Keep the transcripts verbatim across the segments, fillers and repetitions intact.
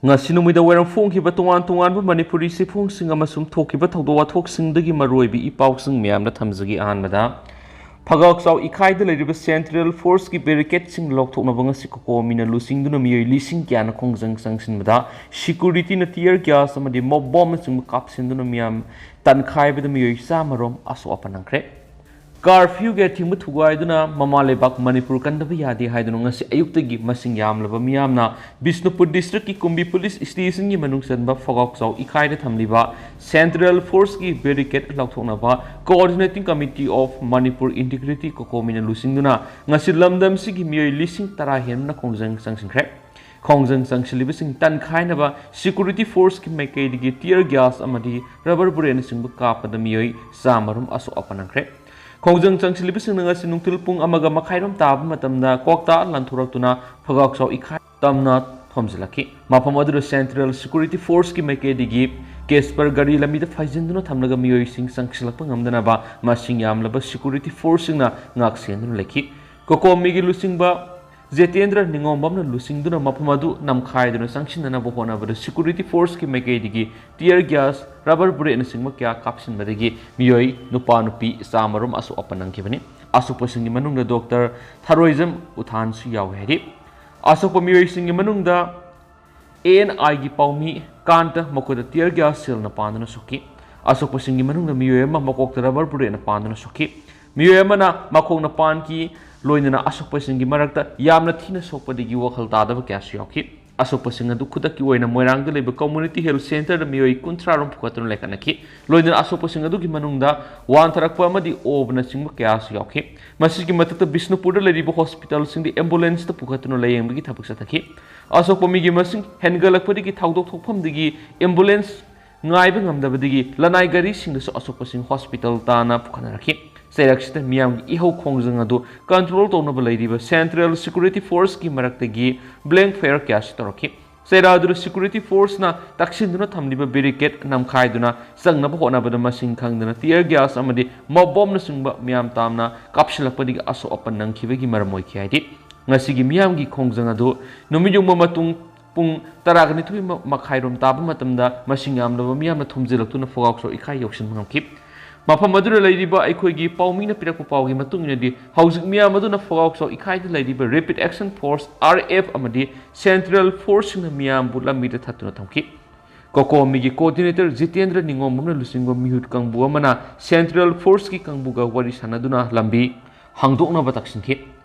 ꯉꯁꯤ ꯅꯨꯃꯤꯗꯥꯡ ꯋꯥꯏꯔꯝ ꯐꯣꯡꯈꯤꯕ ꯇꯣꯉꯥꯟ ꯇꯣꯉꯥꯟꯕ ꯃꯅꯤꯄꯨꯔꯤ ꯆꯦꯐꯣꯡꯁꯤꯡ ꯑꯃꯁꯨꯡ ꯊꯣꯛꯈꯤꯕ ꯊꯧꯗꯣꯛ ꯋꯥꯊꯣꯛꯁꯤꯡꯗꯒꯤ ꯃꯔꯨꯑꯣꯏꯕ ꯏ ꯄꯥꯎꯁꯤꯡ ꯃꯌꯥꯝꯗ ꯊꯝꯖꯒꯦ꯫ ꯑꯍꯥꯟꯕꯗ, ꯐꯒꯥꯎꯆꯥꯎ ꯏꯀꯥꯏꯗ ꯂꯩꯔꯤꯕ ꯁꯦꯟꯇ꯭ꯔꯦꯜ ꯐꯣꯔꯁꯀꯤ ꯕꯦꯔꯤꯀꯦꯠꯁꯤꯡ ꯂꯧꯊꯣꯛꯅꯕ ꯉꯁꯤ ꯀꯣꯀꯣꯃꯤꯅ ꯂꯨꯆꯤꯡꯗꯨꯅ ꯃꯤꯑꯣꯏ ꯂꯤꯁꯤꯡ ꯀꯌꯥꯅ ꯈꯣꯡꯖꯪ ꯆꯪꯁꯤꯟꯕꯗ, ꯁꯤꯀ꯭ꯌꯨꯔꯤꯇꯤꯅ ꯇꯤꯌꯔ ꯒ꯭ꯌꯥꯁ ꯑꯃꯗꯤ ꯃꯣꯞ ꯕꯣꯝꯅꯆꯤꯡꯕ ꯀꯥꯞꯁꯤꯟꯗꯨꯅ ꯃꯤꯌꯥꯝ ꯇꯟꯈꯥꯏꯕꯗ ꯃꯤꯑꯣꯏ ꯆꯥꯝꯃꯔꯣꯝ ꯑꯁꯣꯛ ꯑꯄꯟ ꯅꯪꯈ꯭ꯔꯦ꯫ ꯀꯥꯔꯐ꯭ꯌꯨꯒꯤ ꯑꯊꯤꯡꯕ ꯊꯨꯒꯥꯏꯗꯨꯅ ꯃꯃꯥ ꯂꯩꯕꯥꯛ ꯃꯅꯤꯄꯨꯔ ꯀꯟꯗꯕ ꯌꯥꯗꯦ ꯍꯥꯏꯗꯨꯅ ꯉꯁꯤ ꯑꯌꯨꯛꯇꯒꯤ ꯃꯁꯤꯡ ꯌꯥꯝꯂꯕ ꯃꯤꯌꯥꯝꯅ ꯕꯤꯁꯅꯨꯄꯨꯔ ꯗꯤꯁꯇ꯭ꯔꯤꯛꯀꯤ ꯀꯨꯝꯕꯤ ꯄꯨꯂꯤꯁ ꯁ꯭ꯇꯦꯁꯟꯒꯤ ꯃꯅꯨꯡ ꯆꯟꯕ ꯐꯒꯥꯎꯆꯥꯎ ꯏꯀꯥꯏꯗ ꯊꯝꯂꯤꯕ ꯁꯦꯟꯇ꯭ꯔꯦꯜ ꯐꯣꯔꯁꯀꯤ ꯕꯦꯔꯤꯀꯦꯠ ꯂꯧꯊꯣꯛꯅꯕ Coordinating Committee of Manipur Integrity ꯀꯣꯀꯣꯃꯤꯅ ꯂꯨꯆꯤꯡꯗꯨꯅ ꯉꯁꯤ ꯂꯝꯗꯝꯁꯤꯒꯤ ꯃꯤꯑꯣꯏ ꯂꯤꯁꯤꯡ ꯇꯔꯥ ꯍꯦꯟꯕꯅ ꯈꯣꯡꯖꯪ ꯆꯪꯁꯤꯟꯈ꯭ꯔꯦ꯫ ꯈꯣꯡꯖꯪ ꯆꯪꯁꯤꯜꯂꯤꯕꯁꯤꯡ ꯇꯟꯈꯥꯏꯅꯕ ꯁꯤꯀ꯭ꯌꯨꯔꯤꯇꯤ ꯐꯣꯔꯁꯀꯤ ꯃꯥꯏꯀꯩꯗꯒꯤ ꯇꯤꯌꯔ ꯒ꯭ꯌꯥꯁ ꯑꯃꯗꯤ ꯔꯕꯔ ꯕꯨꯂꯦꯠꯅꯆꯤꯡꯕ ꯀꯥꯞꯄꯗ ꯃꯤꯑꯣꯏ ꯆꯥꯝꯃꯔꯣꯝ ꯑꯁꯣꯛ ꯑꯄꯟ ꯅꯪꯈ꯭ꯔꯦ꯫ ꯈꯣꯡꯖꯪ ꯆꯪꯁꯤꯜꯂꯤꯕꯁꯤꯡꯅ ꯉꯁꯤ ꯅꯨꯡꯊꯤꯜ ꯄꯨꯡ ꯑꯃꯒ ꯃꯈꯥꯏꯔꯣꯝ ꯇꯥꯕ ꯃꯇꯝꯗ ꯀ꯭ꯋꯥꯛꯇꯥ ꯂꯥꯟꯊꯣꯔꯛꯇꯨꯅ ꯐꯒꯥꯎꯆꯥꯎ ꯏꯀꯥꯏ ꯇꯝꯅ ꯊꯣꯝꯖꯤꯜꯂꯛꯈꯤ꯫ ꯃꯐꯝ ꯑꯗꯨꯗ ꯁꯦꯟꯇ꯭ꯔꯦꯜ ꯁꯤꯀ꯭ꯌꯨꯔꯤꯇꯤ ꯐꯣꯔꯁꯀꯤ ꯃꯥꯏꯀꯩꯗꯒꯤ ꯀꯦꯁꯄꯔ ꯒꯥꯔꯤ ꯂꯝꯕꯤꯗ ꯐꯩꯖꯤꯟꯗꯨꯅ ꯊꯝꯂꯒ ꯃꯤꯑꯣꯏꯁꯤꯡ ꯆꯪꯁꯤꯜꯂꯛꯄ ꯉꯝꯗꯅꯕ ꯃꯁꯤꯡ ꯌꯥꯝꯂꯕ ꯁꯤꯀ꯭ꯌꯨꯔꯤꯇꯤ ꯐꯣꯔꯁꯁꯤꯡꯅ ꯉꯥꯛ ꯁꯦꯟꯗꯨꯅ ꯂꯩꯈꯤ꯫ ꯀꯣꯀꯣꯃꯤꯒꯤ ꯂꯨꯆꯤꯡꯕ ꯖꯦꯇꯦꯟꯗ꯭ꯔ ꯅꯤꯉꯣꯝꯕꯝꯅ ꯂꯨꯆꯤꯡꯗꯨꯅ ꯃꯐꯝ ꯑꯗꯨ ꯅꯝꯈꯥꯏꯗꯨꯅ ꯆꯪꯁꯤꯟꯅꯅꯕ ꯍꯣꯠꯅꯕꯗ ꯁꯤꯀ꯭ꯌꯨꯔꯤꯇꯤ ꯐꯣꯔꯁꯀꯤ ꯃꯥꯏꯀꯩꯗꯒꯤ ꯇꯤꯌꯔ ꯒ꯭ꯌꯥꯁ, ꯔꯕꯔ ꯕꯨꯂꯦꯠꯅꯆꯤꯡꯕ ꯀꯌꯥ ꯀꯥꯞꯁꯤꯟꯕꯗꯒꯤ ꯃꯤꯑꯣꯏ ꯅꯨꯄꯥ ꯅꯨꯄꯤ ꯆꯥꯝꯃꯔꯣꯝ ꯑꯁꯣꯛ ꯑꯄꯟ ꯅꯪꯈꯤꯕꯅꯤ꯫ ꯑꯁꯣꯛꯄꯁꯤꯡꯒꯤ ꯃꯅꯨꯡꯗ ꯗꯣꯛꯇꯔ ꯊꯔꯣꯏꯖꯝ ꯎꯊꯥꯟꯁꯨ ꯌꯥꯎꯏ ꯍꯥꯏꯔꯤ꯫ ꯑꯁꯣꯛꯄ ꯃꯤꯑꯣꯏꯁꯤꯡꯒꯤ ꯃꯅꯨꯡꯗ ꯑꯦ ꯑꯦꯟ ꯑꯥꯏꯒꯤ ꯄꯥꯎꯃꯤ ꯀꯥꯟꯇ ꯃꯈꯨꯠꯇ ꯇꯤꯌꯔ ꯒ꯭ꯌꯥꯁ ꯁꯦꯜꯅ ꯄꯥꯟꯗꯨꯅ ꯁꯣꯛꯈꯤ꯫ ꯑꯁꯣꯛꯄꯁꯤꯡꯒꯤ ꯃꯅꯨꯡꯗ ꯃꯤꯑꯣꯏ ꯑꯃ ꯃꯀꯣꯛꯇ ꯔꯕꯔ ꯕꯨꯂꯦꯠꯅ ꯄꯥꯟꯗꯨꯅ ꯁꯣꯛꯈꯤ꯫ ꯃꯤꯑꯣꯏ ꯑꯃꯅ ꯃꯈꯣꯡꯅ ꯄꯥꯟꯈꯤ, ꯂꯣꯏꯅꯅ ꯑꯁꯣꯛꯄꯁꯤꯡꯒꯤ ꯃꯔꯛꯇ ꯌꯥꯝꯅ ꯊꯤꯅ ꯁꯣꯛꯄꯗꯒꯤ ꯋꯥꯈꯜ ꯇꯥꯗꯕ ꯀꯌꯥꯁꯨ ꯌꯥꯎꯈꯤ꯫ ꯑꯁꯣꯛꯄꯁꯤꯡ ꯑꯗꯨ ꯈꯨꯗꯛꯀꯤ ꯑꯣꯏꯅ ꯃꯣꯏꯔꯥꯡꯗ ꯂꯩꯕ ꯀꯝꯃ꯭ꯌꯨꯅꯤꯇꯤ ꯍꯦꯜꯊ ꯁꯦꯟꯇꯔꯗ ꯃꯤꯑꯣꯏ ꯀꯨꯟꯊ꯭ꯔꯥ ꯔꯣꯝ ꯄꯨꯈꯠꯇꯨꯅ ꯂꯩꯈꯠꯅꯈꯤ꯫ ꯂꯣꯏꯅꯅ ꯑꯁꯣꯛꯄꯁꯤꯡ ꯑꯗꯨꯒꯤ ꯃꯅꯨꯡꯗ ꯋꯥꯟꯊꯔꯛꯄ ꯑꯃꯗꯤ ꯑꯣꯕꯅꯆꯤꯡꯕ ꯀꯌꯥꯁꯨ ꯌꯥꯎꯈꯤ꯫ ꯃꯁꯤꯒꯤ ꯃꯊꯛꯇ ꯕꯤꯁꯅꯨꯄꯨꯔꯗ ꯂꯩꯔꯤꯕ ꯍꯣꯁꯄꯤꯇꯥꯜꯁꯤꯡꯗ ꯑꯦꯝꯕꯨꯂꯦꯟꯁꯇ ꯄꯨꯈꯠꯇꯨꯅ ꯂꯥꯌꯦꯡꯕꯒꯤ ꯊꯕꯛ ꯆꯠꯊꯈꯤ꯫ ꯑꯁꯣꯛꯄ ꯃꯤꯒꯤ ꯃꯁꯤꯡ ꯍꯦꯟꯒꯠꯂꯛꯄꯗꯒꯤ ꯊꯧꯗꯣꯛ ꯊꯣꯛꯐꯝꯗꯒꯤ ꯑꯦꯝꯕꯨꯂꯦꯟꯁ ꯉꯥꯏꯕ ꯉꯝꯗꯕꯗꯒꯤ ꯂꯅꯥꯏ ꯒꯥꯔꯤꯁꯤꯡꯗꯁꯨ ꯑꯁꯣꯛꯄꯁꯤꯡ ꯍꯣꯁꯄꯤꯇꯥꯜ ꯇꯥꯟꯅ ꯄꯨꯈꯠꯅꯔꯛꯈꯤ꯫ ꯆꯩꯔꯛꯁꯤꯗ ꯃꯤꯌꯥꯝꯒꯤ ꯏꯍꯧ ꯈꯣꯡꯖꯪ ꯑꯗꯨ ꯀꯟꯇ꯭ꯔꯣꯜ ꯇꯧꯅꯕ ꯂꯩꯔꯤꯕ ꯁꯦꯟꯇ꯭ꯔꯦꯜ ꯁꯤꯀ꯭ꯌꯨꯔꯤꯇꯤ ꯐꯣꯔꯁꯀꯤ ꯃꯔꯛꯇꯒꯤ ꯕ꯭ꯂꯦꯡ ꯐꯥꯌꯔ ꯀꯌꯥꯁꯨ ꯇꯧꯔꯛꯈꯤ꯫ ꯆꯩꯔꯥꯗꯨꯅ ꯁꯤꯀ꯭ꯌꯨꯔꯤꯇꯤ ꯐꯣꯔꯁꯅ ꯇꯛꯁꯤꯟꯗꯨꯅ ꯊꯝꯂꯤꯕ ꯕꯦꯔꯤꯀꯦꯠ ꯅꯝꯈꯥꯏꯗꯨꯅ ꯆꯪꯅꯕ ꯍꯣꯠꯅꯕꯗ ꯃꯁꯤꯡ ꯈꯪꯗꯅ ꯇꯤꯌꯔ ꯒ꯭ꯌꯥꯁ ꯑꯃꯗꯤ ꯃꯣꯞ ꯕꯣꯝꯅꯆꯤꯡꯕ ꯃꯤꯌꯥꯝ ꯇꯥꯝꯅ ꯀꯥꯞꯁꯤꯜꯂꯛꯄꯗꯒꯤ ꯑꯁꯣꯛ ꯑꯄꯟ ꯅꯪꯈꯤꯕꯒꯤ ꯃꯔꯝ ꯑꯣꯏꯈꯤ ꯍꯥꯏꯔꯤ꯫ ꯉꯁꯤꯒꯤ ꯃꯤꯌꯥꯝꯒꯤ ꯈꯣꯡꯖꯪ ꯑꯗꯨ ꯅꯨꯃꯤꯠ ꯌꯨꯡꯕ ꯃꯇꯨꯡ ꯄꯨꯡ ꯇꯔꯥꯒ ꯅꯤꯊꯣꯏ ꯃꯈꯥꯏꯔꯣꯝ ꯇꯥꯕ ꯃꯇꯝꯗ ꯃꯁꯤꯡ ꯌꯥꯝꯂꯕ ꯃꯤꯌꯥꯝꯅ ꯊꯣꯝꯖꯤꯜꯂꯛꯇꯨꯅ ꯐꯣꯒꯥꯎ ꯆꯥꯎ ꯏꯈꯥꯏ ꯌꯧꯁꯤꯟꯕ ꯉꯝꯈꯤ꯫ ꯃꯐꯝ ꯑꯗꯨꯗ ꯂꯩꯔꯤꯕ ꯑꯩꯈꯣꯏꯒꯤ ꯄꯥꯎꯃꯤꯅ ꯄꯤꯔꯛꯄ ꯄꯥꯎꯒꯤ ꯃꯇꯨꯡ ꯏꯟꯅꯗꯤ, ꯍꯧꯖꯤꯛ ꯃꯤꯌꯥꯝ ꯑꯗꯨꯅ ꯐꯣꯒꯥꯎ ꯆꯥꯎ ꯏꯈꯥꯏꯗ ꯂꯩꯔꯤꯕ Rapid Action Force, R F, ꯑꯃꯗꯤ Central Forceꯁꯤꯡꯅ ꯃꯤꯌꯥꯝꯕꯨ ꯂꯝꯕꯤꯗ ꯊꯠꯇꯨꯅ ꯊꯝꯈꯤ꯫ ꯀꯣꯀꯣꯃꯤꯒꯤ coordinator ꯖꯤꯇꯦꯟꯗ꯭ꯔ ꯅꯤꯉꯣꯝꯕꯝꯅ ꯂꯨꯆꯤꯡꯕ ꯃꯤꯍꯨꯠ ꯀꯥꯡꯕꯨ ꯑꯃꯅ Central Forceꯀꯤ ꯀꯥꯡꯕꯨꯒ ꯋꯥꯔꯤ ꯁꯥꯟꯅꯗꯨꯅ ꯂꯝꯕꯤ ꯍꯥꯡꯗꯣꯛꯅꯕ ꯇꯛꯁꯤꯟꯈꯤ꯫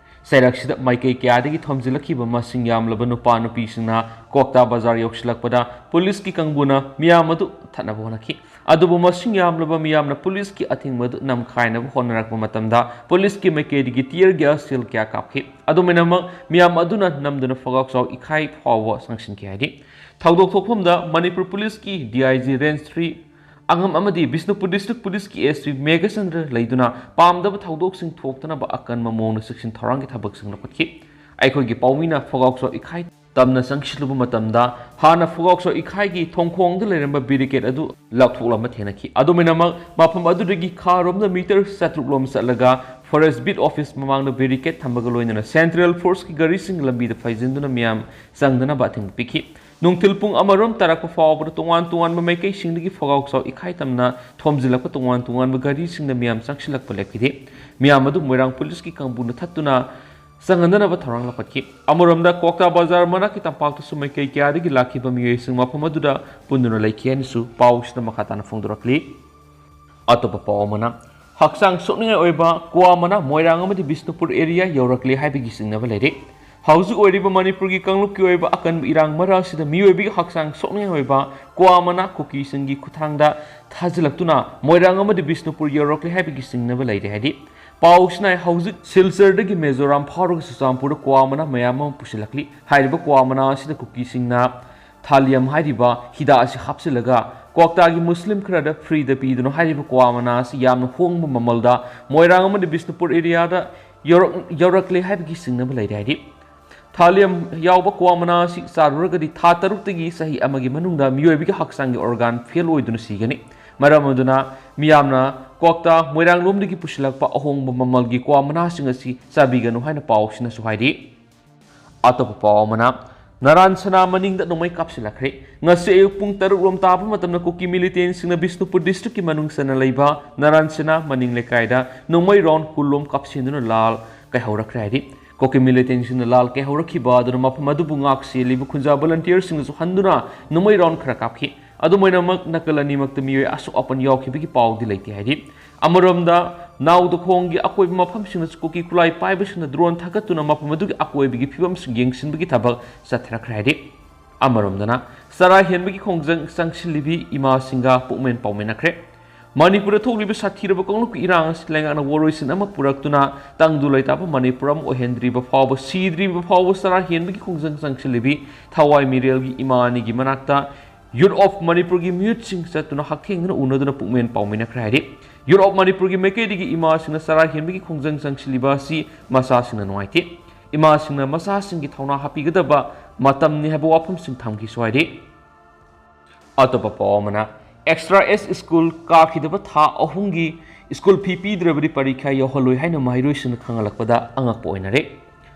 ꯆꯩꯔꯛꯁꯤꯗ ꯃꯥꯏꯀꯩ ꯀꯌꯥꯗꯒꯤ ꯊꯣꯝꯖꯤꯜꯂꯛꯈꯤꯕ ꯃꯁꯤꯡ ꯌꯥꯝꯂꯕ ꯅꯨꯄꯥ ꯅꯨꯄꯤꯁꯤꯡꯅ ꯀ꯭ꯋꯥꯛꯇꯥ ꯕꯖꯥꯔ ꯌꯧꯁꯤꯜꯂꯛꯄꯗ ꯄꯨꯂꯤꯁꯀꯤ ꯀꯥꯡꯕꯨꯅ ꯃꯤꯌꯥꯝ ꯑꯗꯨ ꯊꯠꯅꯕ ꯍꯣꯠꯅꯈꯤ꯫ ꯑꯗꯨꯕꯨ ꯃꯁꯤꯡ ꯌꯥꯝꯂꯕ ꯃꯤꯌꯥꯝꯅ ꯄꯨꯂꯤꯁꯀꯤ ꯑꯊꯤꯡꯕ ꯑꯗꯨ ꯅꯝꯈꯥꯏꯅꯕ ꯍꯣꯠꯅꯔꯛꯄ ꯃꯇꯝꯗ ꯄꯨꯂꯤꯁꯀꯤ ꯃꯥꯏꯀꯩꯗꯒꯤ tear gas shell ꯀꯌꯥ ꯀꯥꯞꯈꯤ꯫ ꯑꯗꯨꯝ ꯑꯣꯏꯅꯃꯛ, ꯃꯤꯌꯥꯝ ꯑꯗꯨꯅ ꯅꯝꯗꯨꯅ ꯐꯣꯒꯥꯎ ꯆꯥꯎ ꯏꯈꯥꯏ ꯐꯥꯎꯕ ꯆꯪꯁꯤꯟꯈꯤ ꯍꯥꯏꯔꯤ꯫ ꯊꯧꯗꯣꯛ ꯊꯣꯛꯐꯝꯗ ꯃꯅꯤꯄꯨꯔ ꯄꯨꯂꯤꯁꯀꯤ D I G Range three ꯑꯉꯝ ꯑꯃꯗꯤ Bishnupur District Policeꯀꯤ S P Meghachandra ꯂꯩꯗꯨꯅ ꯄꯥꯝꯗꯕ ꯊꯧꯗꯣꯛꯁꯤꯡ ꯊꯣꯛꯇꯅꯕ ꯑꯀꯟꯕ ꯃꯑꯣꯡꯗ ꯆꯦꯛꯁꯤꯟ ꯊꯧꯔꯥꯡꯒꯤ ꯊꯕꯛꯁꯤꯡ ꯂꯧꯈꯠꯈꯤ꯫ ꯑꯩꯈꯣꯏꯒꯤ ꯄꯥꯎꯃꯤꯅ ꯐꯣꯒꯥꯎ ꯆꯥꯎ ꯏꯈꯥꯏ ꯇꯝꯅ ꯆꯪꯁꯤꯜꯂꯨꯕ ꯃꯇꯝꯗ ꯍꯥꯟꯅ ꯐꯣꯒꯥꯎ ꯆꯥꯎ ꯏꯈꯥꯏꯒꯤ ꯊꯣꯡꯈꯣꯡꯗ ꯂꯩꯔꯝꯕ barricade ꯑꯗꯨ ꯂꯥꯎꯊꯣꯛꯂꯝꯕ ꯊꯦꯡꯅꯈꯤ꯫ ꯑꯗꯨꯝ ꯑꯣꯏꯅꯃꯛ, ꯃꯐꯝ ꯑꯗꯨꯗꯒꯤ ꯈꯥꯔꯣꯝꯗ meter ꯆꯥꯇ꯭ꯔꯨꯛ ꯂꯣꯝ ꯆꯠꯂꯒ Forest Beat Office ꯃꯃꯥꯡꯗ barricade ꯊꯝꯕꯒ ꯂꯣꯏꯅꯅ Central Forceꯀꯤ ꯒꯥꯔꯤꯁꯤꯡ ꯂꯝꯕꯤꯗ ꯐꯩꯖꯤꯟꯗꯨꯅ ꯃꯤꯌꯥꯝ ꯆꯪꯗꯅꯕ ꯑꯊꯤꯡꯕ ꯄꯤꯈꯤ꯫ ꯅꯨꯡꯊꯤꯜ ꯄꯨꯡ ꯑꯃꯔꯣꯝ ꯇꯥꯔꯛꯄ ꯐꯥꯎꯕꯗ ꯇꯣꯉꯥꯟ ꯇꯣꯉꯥꯟꯕ ꯃꯥꯏꯀꯩꯁꯤꯡꯗꯒꯤ ꯐꯣꯒꯥꯎ ꯆꯥꯎ ꯏꯈꯥꯏ ꯇꯝꯅ ꯊꯣꯝꯖꯤꯜꯂꯛꯄ ꯇꯣꯉꯥꯟ ꯇꯣꯉꯥꯟꯕ ꯒꯥꯔꯤꯁꯤꯡꯗ ꯃꯤꯌꯥꯝ ꯆꯪꯁꯤꯜꯂꯛꯄ ꯂꯦꯞꯈꯤꯗꯦ꯫ ꯃꯤꯌꯥꯝ ꯑꯗꯨ ꯃꯣꯏꯔꯥꯡ ꯄꯨꯂꯤꯁꯀꯤ ꯀꯥꯡꯕꯨꯅ ꯊꯠꯇꯨꯅ ꯆꯪꯍꯟꯗꯅꯕ ꯊꯧꯔꯥꯡ ꯂꯧꯈꯠꯈꯤ꯫ ꯑꯃꯔꯣꯝꯗ, ꯀ꯭ꯋꯥꯛꯇꯥ ꯕꯖꯥꯔ ꯃꯅꯥꯛꯀꯤ ꯇꯝꯄꯥꯛꯇꯁꯨ ꯃꯥꯏꯀꯩ ꯀꯌꯥꯗꯒꯤ ꯂꯥꯛꯈꯤꯕ ꯃꯤꯑꯣꯏꯁꯤꯡ ꯃꯐꯝ ꯑꯗꯨꯗ ꯄꯨꯟꯗꯨꯅ ꯂꯩꯈꯤ ꯍꯥꯏꯅꯁꯨ ꯄꯥꯎꯁꯤꯗ ꯃꯈꯥ ꯇꯥꯅ ꯐꯣꯡꯗꯣꯔꯛꯂꯤ꯫ ꯑꯇꯣꯞꯄ ꯄꯥꯎ ꯑꯃꯅ, ꯍꯛꯆꯥꯡ ꯁꯣꯛꯅꯤꯡꯉꯥꯏ ꯑꯣꯏꯕ ꯀ꯭ꯋꯥ ꯃꯅꯥ ꯃꯣꯏꯔꯥꯡ ꯑꯃꯗꯤ ꯕꯤꯁꯅꯨꯄꯨꯔ area ꯌꯧꯔꯛꯂꯦ ꯍꯥꯏꯕꯒꯤ ꯆꯤꯡꯅꯕ ꯂꯩꯔꯦ꯫ ꯍꯧꯖꯤꯛ ꯑꯣꯏꯔꯤꯕ ꯃꯅꯤꯄꯨꯔꯒꯤ ꯀꯥꯡꯂꯨꯞꯀꯤ ꯑꯣꯏꯕ ꯑꯀꯟꯕ ꯏꯔꯥꯡ ꯃꯔꯛ ꯑꯁꯤꯗ ꯃꯤꯑꯣꯏꯕꯒꯤ ꯍꯛꯆꯥꯡ ꯁꯣꯛꯅꯤꯡꯉꯥꯏ ꯑꯣꯏꯕ ꯀ꯭ꯋꯥ ꯃꯅꯥ ꯀꯨꯀꯤꯁꯤꯡꯒꯤ ꯈꯨꯠꯊꯥꯡꯗ ꯊꯥꯖꯤꯜꯂꯛꯇꯨꯅ ꯃꯣꯏꯔꯥꯡ ꯑꯃꯗꯤ ꯕꯤꯁꯅꯨꯄꯨꯔ ꯌꯧꯔꯛꯂꯦ ꯍꯥꯏꯕꯒꯤ ꯆꯤꯡꯅꯕ ꯂꯩꯔꯦ ꯍꯥꯏꯔꯤ꯫ ꯄꯥꯎꯁꯤꯅ ꯍꯧꯖꯤꯛ ꯁꯤꯜꯆꯔꯗꯒꯤ ꯃꯤꯖꯣꯔꯥꯝ ꯐꯥꯎꯔꯒ ꯆꯨꯔꯆꯥꯟꯄꯨꯔꯗ ꯀ꯭ꯋꯥ ꯃꯅꯥ ꯃꯌꯥꯝ ꯑꯃ ꯄꯨꯁꯤꯜꯂꯛꯂꯤ꯫ ꯍꯥꯏꯔꯤꯕ ꯀ꯭ꯋꯥ ꯃꯅꯥ ꯑꯁꯤꯗ ꯀꯨꯀꯤꯁꯤꯡꯅ ꯊꯥꯂꯤꯌꯝ ꯍꯥꯏꯔꯤꯕ ꯍꯤꯗꯥꯛ ꯑꯁꯤ ꯍꯥꯞꯆꯤꯜꯂꯒ ꯀ꯭ꯋꯥꯛꯇꯥꯒꯤ ꯃꯨꯁꯂꯤꯝ ꯈꯔꯗ free ꯗ ꯄꯤꯗꯨꯅ ꯍꯥꯏꯔꯤꯕ ꯀ꯭ꯋꯥ ꯃꯅꯥ ꯑꯁꯤ ꯌꯥꯝꯅ ꯍꯣꯡꯕ ꯃꯃꯜꯗ ꯃꯣꯏꯔꯥꯡ ꯑꯃꯗꯤ ꯕꯤꯁꯅꯨꯄꯨꯔ area ꯗ ꯌꯧꯔꯛ-, ꯌꯧꯔꯛꯂꯦ ꯍꯥꯏꯕꯒꯤ ꯆꯤꯡꯅꯕ ꯂꯩꯔꯦ ꯍꯥꯏꯔꯤ꯫ ꯊꯥꯂꯤꯌꯝ ꯌꯥꯎꯕ ꯀ꯭ꯋꯥ ꯃꯅꯥ ꯑꯁꯤ ꯆꯥꯔꯨꯔꯒꯗꯤ ꯊꯥ ꯇꯔꯨꯛꯇꯒꯤ ꯆꯍꯤ ꯑꯃꯒꯤ ꯃꯅꯨꯡꯗ ꯃꯤꯑꯣꯏꯕꯒꯤ ꯍꯛꯆꯥꯡꯒꯤ organ fail ꯑꯣꯏꯗꯨꯅ ꯁꯤꯒꯅꯤ꯫ ꯃꯔꯝ ꯑꯗꯨꯅ ꯃꯤꯌꯥꯝꯅ ꯀ꯭ꯋꯥꯛꯇꯥ ꯃꯣꯏꯔꯥꯡ ꯂꯣꯝꯗꯒꯤ ꯄꯨꯁꯤꯜꯂꯛꯄ ꯑꯍꯣꯡꯕ ꯃꯃꯜꯒꯤ ꯀ꯭ꯋꯥ ꯃꯅꯥꯁꯤꯡ ꯑꯁꯤ ꯆꯥꯕꯤꯒꯅꯨ ꯍꯥꯏꯅ ꯄꯥꯎꯁꯤꯅꯁꯨ ꯍꯥꯏꯔꯤ꯫ ꯑꯇꯣꯞꯄ ꯄꯥꯎ ꯑꯃꯅ, ꯅꯔꯥꯟ ꯁꯅꯥ ꯃꯅꯤꯡꯗ ꯅꯣꯡꯃꯩ ꯀꯥꯞꯁꯤꯜꯂꯛꯈ꯭ꯔꯦ꯫ ꯉꯁꯤ ꯑꯌꯨꯛ ꯄꯨꯡ ꯇꯔꯨꯛ ꯔꯣꯝ ꯇꯥꯕ ꯃꯇꯝꯗ ꯀꯨꯀꯤ ꯃꯤꯂꯤꯇꯦꯟꯁꯤꯡꯅ ꯕꯤꯁꯅꯨꯄꯨꯔ ꯗꯤꯁꯇ꯭ꯔꯤꯛꯀꯤ ꯃꯅꯨꯡ ꯆꯟꯅ ꯂꯩꯕ ꯅꯔꯥꯟ ꯁꯅꯥ ꯃꯅꯤꯡ ꯂꯩꯀꯥꯏꯗ ꯅꯣꯡꯃꯩ ꯔꯥꯎꯟ ꯀꯨꯟ ꯂꯣꯝ ꯀꯥꯞꯁꯤꯟꯗꯨꯅ ꯂꯥꯜ ꯀꯩꯍꯧꯔꯛꯈ꯭ꯔꯦ ꯍꯥꯏꯔꯤ꯫ ꯀꯨꯀꯤ ꯃꯤꯂꯤꯇꯦꯟꯁꯤꯡꯅ ꯂꯥꯜ ꯀꯩꯍꯧꯔꯛꯈꯤꯕ ꯑꯗꯨꯅ ꯃꯐꯝ ꯑꯗꯨꯕꯨ ꯉꯥꯛ ꯁꯦꯜꯂꯤꯕ ꯈꯨꯟꯖꯥ ꯚꯣꯂꯟꯇꯤꯌꯔꯁꯤꯡꯅꯁꯨ ꯍꯟꯗꯨꯅ ꯅꯣꯡꯃꯩ ꯔꯥꯎꯟ ꯈꯔ ꯀꯥꯞꯈꯤ꯫ ꯑꯗꯨꯝ ꯑꯣꯏꯅꯃꯛ ꯅꯥꯀꯜ ꯑꯅꯤꯃꯛꯇ ꯃꯤꯑꯣꯏ ꯑꯁꯣꯛ ꯑꯄꯟ ꯌꯥꯎꯈꯤꯕꯒꯤ ꯄꯥꯎꯗꯤ ꯂꯩꯇꯦ ꯍꯥꯏꯔꯤ꯫ ꯑꯃꯔꯣꯝꯗ ꯅꯥꯎꯗꯈꯣꯡꯒꯤ ꯑꯀꯣꯏꯕ ꯃꯐꯝꯁꯤꯡꯗꯁꯨ ꯀꯨꯀꯤ ꯈꯨꯠꯂꯥꯏ ꯄꯥꯏꯕꯁꯤꯡꯅ ꯗ꯭ꯔꯣꯟ ꯊꯥꯒꯠꯇꯨꯅ ꯃꯐꯝ ꯑꯗꯨꯒꯤ ꯑꯀꯣꯏꯕꯒꯤ ꯐꯤꯕꯝꯁꯤꯡ ꯌꯦꯡꯁꯤꯟꯕꯒꯤ ꯊꯕꯛ ꯆꯠꯊꯔꯛꯈ꯭ꯔꯦ ꯍꯥꯏꯔꯤ꯫ ꯑꯃꯔꯣꯝꯗꯅ ꯆꯔꯥ ꯍꯦꯟꯕꯒꯤ ꯈꯣꯡꯖꯪ ꯆꯪꯁꯤꯜꯂꯤꯕꯤ ꯏꯃꯥꯁꯤꯡꯒ ꯄꯨꯛꯃꯦꯟ ꯄꯥꯎꯃꯤꯟꯅꯈ꯭ꯔꯦ꯫ ꯃꯅꯤꯄꯨꯔꯗ ꯊꯣꯛꯂꯤꯕ ꯁꯥꯊꯤꯔꯕ ꯀꯥꯡꯂꯨꯞꯀꯤ ꯏꯔꯥꯡ ꯑꯁꯤ ꯂꯩꯉꯥꯛꯅ ꯋꯥꯔꯣꯏꯁꯤꯟ ꯑꯃ ꯄꯨꯔꯛꯇꯨꯅ ꯇꯪꯗꯨ ꯂꯩꯇꯥꯕ ꯃꯅꯤꯄꯨꯔ ꯑꯃ ꯑꯣꯏꯍꯟꯗ꯭ꯔꯤꯕ ꯐꯥꯎꯕ, ꯁꯤꯗ꯭ꯔꯤꯕ ꯐꯥꯎꯕ ꯆꯔꯥ ꯍꯦꯟꯕꯒꯤ ꯈꯣꯡꯖꯪ ꯆꯪꯁꯤꯜꯂꯤꯕꯤ ꯊꯋꯥꯏ ꯃꯤꯔꯦꯜꯒꯤ ꯏꯃꯥ ꯑꯅꯤꯒꯤ ꯃꯅꯥꯛꯇ ꯌꯨꯠ ꯑꯣꯐ ꯃꯅꯤꯄꯨꯔꯒꯤ ꯃꯤꯍꯨꯠꯁꯤꯡ ꯆꯠꯇꯨꯅ ꯍꯛꯊꯦꯡꯅꯅ ꯎꯅꯗꯨꯅ ꯄꯨꯛꯃꯦꯟ ꯄꯥꯎꯃꯤꯟꯅꯈ꯭ꯔꯦ ꯍꯥꯏꯔꯤ꯫ ꯌꯨꯠ ꯑꯣꯐ ꯃꯅꯤꯄꯨꯔꯒꯤ ꯃꯥꯏꯀꯩꯗꯒꯤ ꯏꯃꯥꯁꯤꯡꯅ ꯆꯔꯥ ꯍꯦꯟꯕꯒꯤ ꯈꯣꯡꯖꯪ ꯆꯪꯁꯤꯜꯂꯤꯕ ꯑꯁꯤ ꯃꯆꯥꯁꯤꯡꯅ ꯅꯨꯡꯉꯥꯏꯇꯦ꯫ ꯏꯃꯥꯁꯤꯡꯅ ꯃꯆꯥꯁꯤꯡꯒꯤ ꯊꯧꯅꯥ ꯍꯥꯞꯄꯤꯒꯗꯕ ꯃꯇꯝꯅꯤ ꯍꯥꯏꯕ ꯋꯥꯐꯝꯁꯤꯡ ꯊꯝꯈꯤꯁꯨ ꯍꯥꯏꯔꯤ꯫ ꯑꯇꯣꯞꯄ ꯄꯥꯎ ꯑꯃꯅ, ꯑꯦꯛꯁꯇ꯭ꯔꯥ ꯑꯦꯁ ꯁ꯭ꯀꯨꯜ ꯀꯥꯈꯤꯗꯕ ꯊꯥ ꯑꯍꯨꯝꯒꯤ ꯁ꯭ꯀꯨꯜ ꯐꯤ ꯄꯤꯗ꯭ꯔꯕꯗꯤ ꯄꯔꯤꯈ꯭ꯌꯥ ꯌꯥꯎꯍꯜꯂꯣꯏ ꯍꯥꯏꯅ ꯃꯍꯩꯔꯣꯏꯁꯤꯡꯅ ꯈꯪꯍꯜꯂꯛꯄꯗ ꯑꯉꯛꯄ ꯑꯣꯏꯅꯔꯦ꯫